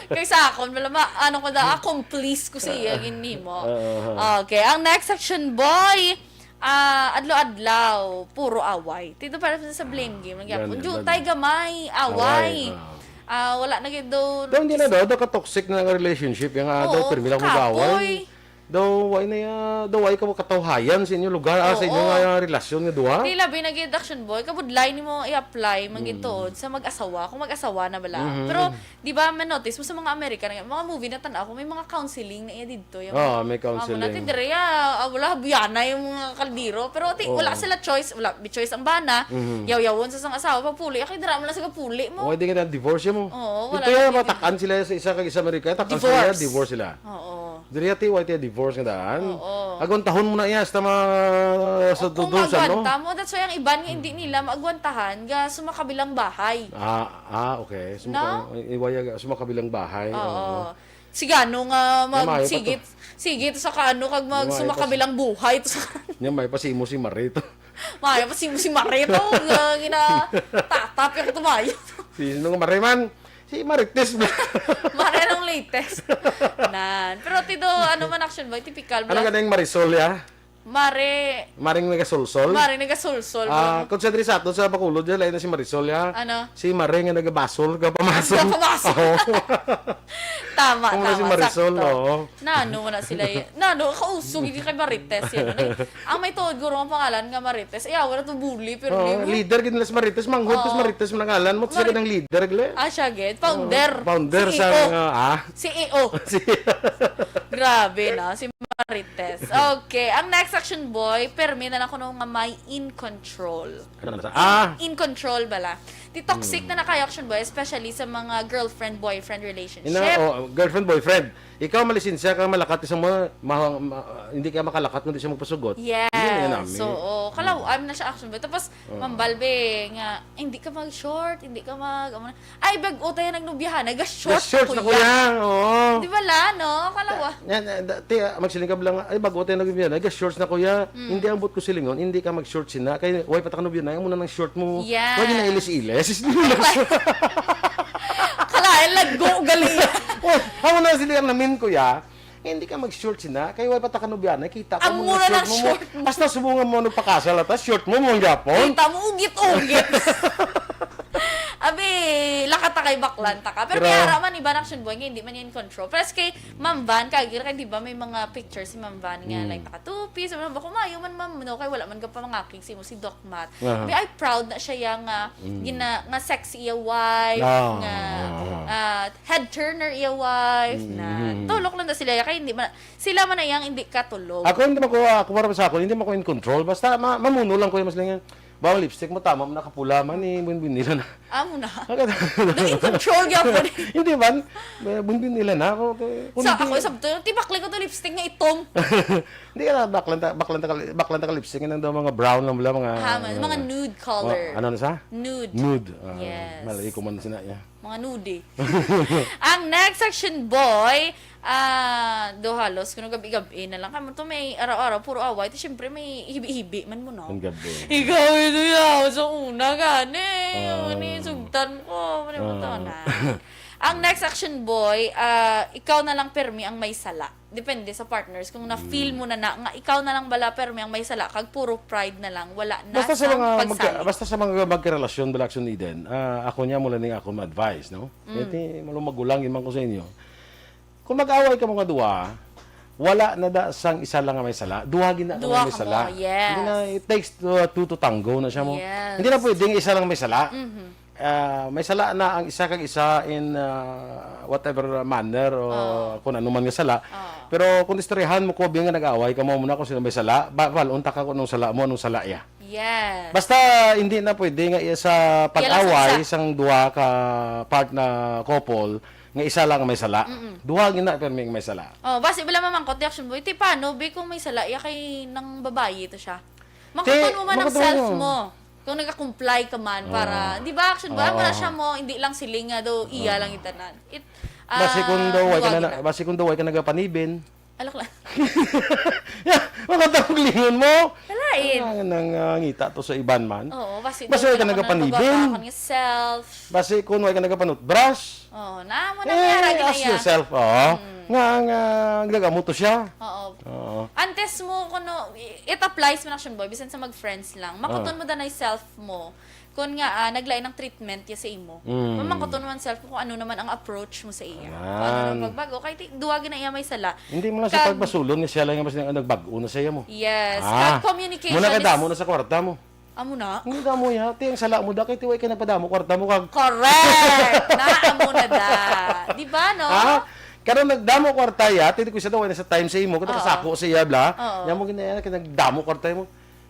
Kay sa akon, wala ma-, ano ko da, accomplice ko sa iya, gin nimo. Oo, oo. Okay, ang next section, boy. Ah, adlaw-adlaw, puro away. Tito, para sa blame game, nagyapon. Yan, yan. Jutay gamay, away. Away, ah. Ah, wala na gid daw. Daw, hindi na daw, daw ka-toxic na nga relationship, yung, ah, daw, pirmi lang mag-away. Oo, kapoy. Daw, why na ya, daw, why ka mo katawhayan sa inyo lugar, ah, sa inyo Oo. nga relasyon nga duha? Ti labi na gid, Action Boy, kabudlay nimo i-apply man gid Mm. tuod sa mag-asawa, kung mag-asawa na bala. Mhm. Pero, di ba, ma-notice mo sa mga American, mga movie na tan-aw ko, may mga counseling na iya didto, yung Oo, may mga muna, counseling. ti, dire, ah, ah, wala, biyana yung mga kaldero. Pero, ti, Oo. wala sila choice, wala, may choice ang bana, Mhm. yaw-yawon sa sang asawa, pagpuli, kay dira mo lang sa puli mo. O, di ka na divorce mo. Oo, wala Ito na yung gid. matakan sila sa isa kag isa Amerika, takan Divorce. sila, divorce sila. Oo. Diri ati, wa iti divorce nga daan. Oo. Agwantahon mo na iya, hasta ma-, sa Kung dudusan, no? magwanta mo, that's why ang iban nga hindi nila maagwantahan, ga sumakabilang bahay. Ah, ah, okay. So, No? maka-, iwaya ga, so makabilang bahay, Oo. oo. Sigano nga Nga maayo pa to. magsigit, sigit sa kaano, kag mag Nga maayo pa si sumakabilang buhay to sa Nga maayo pa si imo si Marito. Maayo pa si, si Marito, nga gina-, tatap yung tumayo. Si, sino nga Mare man? Si Marites. Mare nung latest. Nan. Pero ti do, ano man, Action Boy, typical Ano black. ka na yung Marisol, ya? Mare. Maring nagasolsol? Mare nagasolsol, Ah, bro. kung sa diri sa ato, sa Bacolod, ya, lain na si Marisol, ya. Ano? Si Mare nga nagabasol, gapamasol. Gapamasol. Oo. Tama, Kung wala si tama, Marisol, sakto. oo. Nano man na sila y-, nano, kausog, hindi kay Marites yan. Nag-, ang may tuod guro ang pangalan nga Marites, eh, wala to bully, pero Oo, di mo. leader gid nila si Marites, manghod ko si Oo. Marites, manangalan mo, siya Mari-, gid ang leader, gle. Ah, siya gid. Founder. Oo, founder C E O. sa, ah, ah. C E O. Si Grabe na, si Marites. Okay, ang next, Action Boy, permi na lang kuno nga may in control. Ano na sa-, In, ah! in control bala. Ti toxic Hmm. na na kay, Action Boy, especially sa mga girlfriend-boyfriend relationship. Ina, oh, girlfriend, boyfriend. Ikaw, malisensya ka, malakat isang mga, ma-, ma-, hindi ka makalakat kung di siya magpasugot. Yes. Yun, yun, nami. So, oh, kalaw-an Hmm. na siya, Action Boy. Tapos, Oo. mambal, be, nga, "Hindi ka mag-short, hindi ka mag-, amo na." Ay, bag-o tayo nagnubyahan, naga-short Ga-shorts na na, kuya. kuya, oo. Di ba la, no? Kalawa. Yan, yan, da-, ti, ah, magsiling ka lang, "Ay, bag-o tayo nagnubyahan, naga-shorts na, kuya." Mm. Hindi ang buot ko silingon, hindi ka mag-shorts sina. Kay, way pa ta kanubyahan, amo na nang short mo. Yan. Wag na ilis-ilis. Kalain, lago, gali. Oh, amo na sila ang namin, kuya. Nga hindi ka mag-short sina, kay way pa ta kanubyahan, nakita ka Amo mo na na short lang mo, mo. short mo. Hasta subong nga mo nagpakasal ata, short mo, mo ang gyapon. Kita mo, ugit-ugit. Abi, lakat ta kay baklan ta ka. Pero Pero kaya ara man, iba na, Action Boy, nga hindi man in control. Pero kay Ma'am Van, kagir kay, di ba, may mga picture si Ma'am Van nga, Mm. like, nakatupi. So, ba, kumayo man, ma'am, no? Kay wala man ka pa mangakig si mo, si Doc Matt. Aha. Abi, ay, proud na siya, ya, nga, Mm. gina-, nga sexy iya wife, Ah, nga, ah, ah. ah, head turner iya wife, Mm, na mm, mm. tulok lang na sila, ya, kay hindi man, sila man na iyang hindi katulog. Ako, hindi man ko, ako, para sa ako, hindi man ko in control. Basta ma-, mamuno lang ko yung mas lingan. Bawang lipstick mo, tama mo, nakapula man, eh, buin-buin nila na. Amo na. Naka- Na in control gyapon. Hindi man, buin-buin nila na ako. Kay, kung Sa hindi ako, isab to, tibakli ko to lipstick nga itom. Hindi ka na, baklan ta, baklan ta, baklan ta ka lipstick, nang daw mga brown lang, wala, mga, Ha, man, mga mga, nude color. mga, ano na sa? Nude. Nude. Ah, Yes. malay ko man sina, ya. Mga nude. Ang next, Action Boy, ah, do halos, kuno gabi-gabi na lang. Kamo to may araw-araw, puro away. Ito, syempre, may hibi-hibi man mo, no? Ang gabi. Ikaw, ito yaw, sa una, gani. Ah. Ano yung sugtan ko? Ano yung Ah. to na? Ang next, Action Boy, ah, ikaw na lang permi ang may sala. Depende sa partners. Kung na-feel Mm. mo na, na nga ikaw na lang bala permi ang may sala, kag puro pride na lang, wala na Basta sa sang mga magka-, pagsalig. basta sa mga magkarelasyon, bala, Action Eden, ah, ako niya, mula ning akong advice, no? Mm. Kaya ti, malo magulang, iman ko sa inyo. Kung mag-away ka mga duwa, wala na da sang isa lang nga may sala, duha gina Duha may ka sala. mo, yes. Hindi na, it takes two, two to tango na siya mo. Yes. Hindi na pwedeng isa lang may sala. Mhm. Ah, may sala na ang isa kag isa in, ah, whatever manner o Oh. kung ano man nga sala. Oh. Pero kung istoryahan mo, ko, nga nag-away ka mo muna kung sino may sala, ba-, balon ta ka kung anong sala mo, anong sala iya. Yes. Basta hindi na pwede nga iya sa Iya lang sa pag-away isa. sang duha ka part na couple nga isa lang may sala. Mm-mm. Duha gina permi may sala. Oh, basi bala mamangkot, Action Boy. Ti paano, be, kung may sala iya kay nang babayi to siya? Ti, Mangkuton mo man ang mangkuton self mo. mo. Kung nagakomply ka man para, Oo. di ba, Action Boy? Oo. Wala siya mo, hindi lang siling nga daw, iya Oo. lang yung tanan. It, Basi kung ah, daw way ka na, duwagi na. basi kung daw way ka nagapanibin. Alok lang. Ya, makatapog lingon mo. Kalain. Ang, ang, ah, ngita to sa iban man. Oo, basi Basi daw way ka wala ka nagapanibin. nagpagwapa ka niya self. Basi kung way ka nagapanutbrush. Oo, na mo na Eh, kaya lagi na ask iya. yourself, oo. Mm. Nga, nga, nagamo to siya. Oo. Oo. Antes mo, kuno, it applies man, Action Boy, bisan sa mag-friends lang. Makuton Oo. mo danay self mo. Kung nga, ah, naglain ang treatment niya sa imo. Mm. Mamangkot naman self kung ano naman ang approach mo sa iya. Kung ano naman Anan. pagbago. Kay ti-, duwa gina iya may sala. Hindi mo na sa Kag pagbasulon nga siya lang ang mas nagbago na sa iya mo. Yes. Ah. Kag communication Muna ka is damo na sa kwarta mo. Amo na. Hindi damo ya. Ti, ang sala mo da, kay ti, way ka nagpadamo kwarta mo kag Correct! Na, amo na da. Di ba, no? Ha? Karon nagdamo kwarta ya, ti, di ko siya daw, way na sa time sa imo, kita Oo. kasako sa iya, bla. Oo. Nya mo ginaya, kay nagdamo kwarta mo.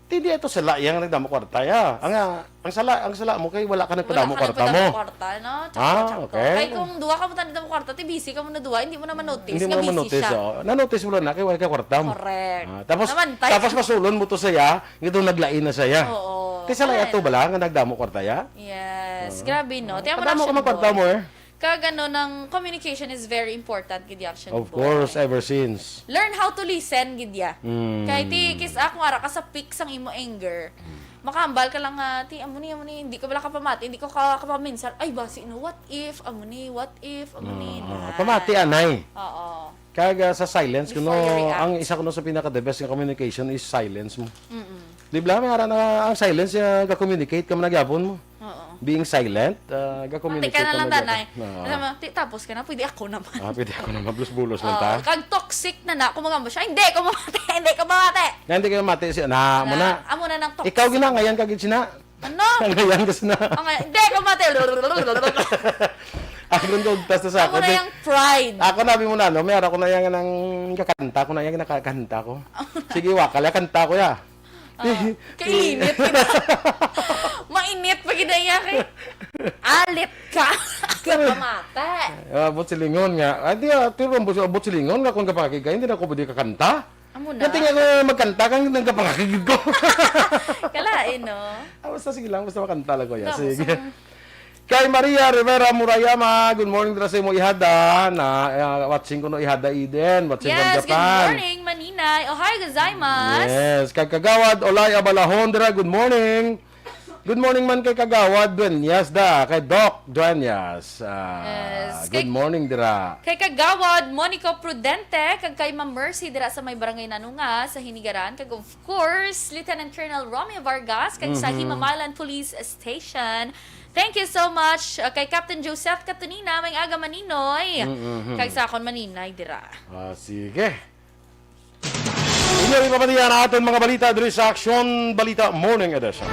Ti, di ato sala ya nga nagdamo kwarta ya. Ang, ah, ang sala, ang sala mo kay wala ka Wala nagpadamo ka kwarta nagpadamo mo. kwarta, no? Tsaka, Ah, tsaka. okay. Kay kung duwa ka mo ta nagdamo kwarta, ti busy ka mo na duwa, hindi mo na manotice Hindi mo nga na busy manotice, siya. oh. Nanotice mo lang na kay wala ka kwarta mo. Correct. Ah, tapos, Namantay. tapos masulon mo to saya, nga daw naglain na saya. Oo. Ti sala Wala ato na. bala nga nagdamo kwarta ya? Yes. Oo. Grabe, no? Ah, Ti amo na padamo ka action, magkwarta boy. mo, eh. Kag ano, nang communication is very important, gid, action, Of boy. course, ever since. Learn how to listen, gid, ya. Mm. Kay ti, kis-a kung ara ka sa peak sang imo anger, Mm. makahambal ka lang nga, ti, amo ni, amo ni, hindi ka wala ka pamati, hindi ka ka-, kapaminsar, "Ay, basi, no, what if, amo ni, what if, amo ni," Ah, na. pamati, anay. Oo. Kag, ah, sa silence Before kuno, you react. ang isa kuno sa pinaka-the best nga communication is silence mo. Mm-mm. Di ba, may ara na ang silence, ah, ga-communicate ka man gyapon mo. Oo. Being silent, ah, Pati ga-communicate ka na ka lang, man gyapon. Danay. Oo. Alam mo, ti-, tapos ka na, pwede ako naman. Ah, pwede ako naman. Bulos-bulos lang Oo, ta. kag toxic na na, kung magamba siya, "Hindi ko mamati, hindi ko mamati." Na, hindi ka mamati, si, na, mo Na, na. amo na nang toxic. Ikaw ginangayan ka gid sina. Ano? Nangayan ka sina. Ang, hindi ko mamati. Ako rin daw, tas na sa Amo ako, na di. yung pride. Ako, nabi mo na, no? May ara ko na yan ng kakanta ko na yan, nakakanta ko. Sige, wakal, ya, kanta ko, ya. Ah, kailinit kita. Mainit pa gid iya kay alit ka. Ka pamata. Ah, abot silingon nga. Ah, di, ah, tiro ang bus-, abot silingon nga kung kapakig ka, hindi na ako pwede kakanta. Amo na. Nating ako magkanta kang nagkapakig ko. Kalain, no? Ah, basta sige lang, basta makanta lang ko, ya. Tapos, Sige. ang Kay Maria Rivera Murayama, good morning dira sa imo ihada. Na, ah, watching ko no ihada Eden, watching from Yes, good Japan. morning, Maninay. Ohayo gozaimasu. Yes, kay Kagawad Olay Abalahon dira, good morning. Good morning man kay Kagawad Dueñas da, kay Doc Dueñas. Ah, Yes, good kay, morning dira. kay Kagawad Monico Prudente, kag kay Ma'am Mercy dira sa may barangay Nanunga sa Hinigaran, kag of course, Lieutenant Colonel Romeo Vargas, kag sa Mhm. Himamalan Police Station. Thank you so much, uh, kay Captain Joseph Catunina, may aga Maninoy. Mm, mm, mm. Kag sa akon Maninay dira. Ah, sige. Inyo ipapatiya na aton mga balita diri sa Aksyon Balita Morning Edition.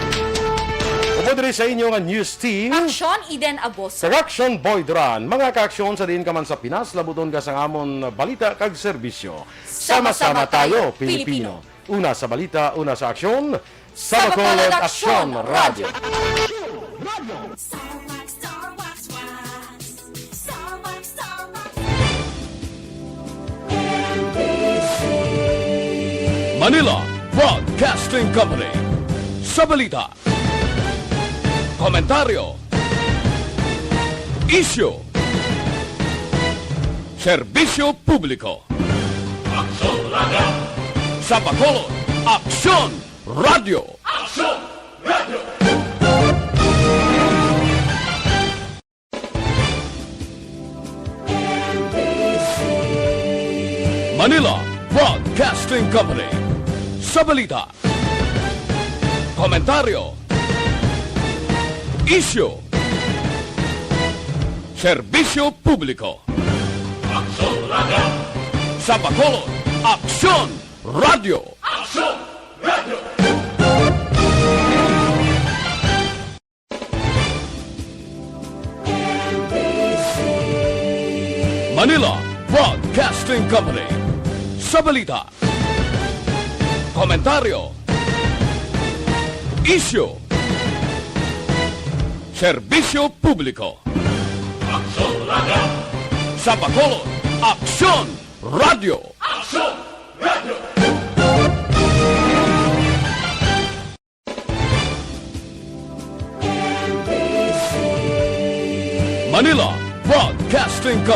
Upo diri sa inyo nga news team. Aksyon, Eden Aboso. Kag Aksyon, Boy Duran. Mga kaaksyon sa diin ka man sa Pinas, labuton ka sang amon balita kag serbisyo. Sama-sama tayo, Pilipino. Una sa balita, una sa aksyon, sa Bacolod Aksyon Radyo. Manila Broadcasting Company. Sa balita, komentaryo, isyu, serbisyo publiko. Aksyon Radyo. Sa Bacolod, Aksyon Radyo. Aksyon Radyo. Manila Broadcasting Company. Sa balita, komentaryo, isyu, serbisyo publiko. Aksyon Radyo. Sa Bacolod, Aksyon Radyo. Aksyon Radyo. Manila Broadcasting Company. Sa balita, komentaryo, isyu, serbisyo publiko. Aksyon Radyo. Sa Bacolod, Aksyon Radyo. Aksyon Radyo. Manila Broadcasting Company.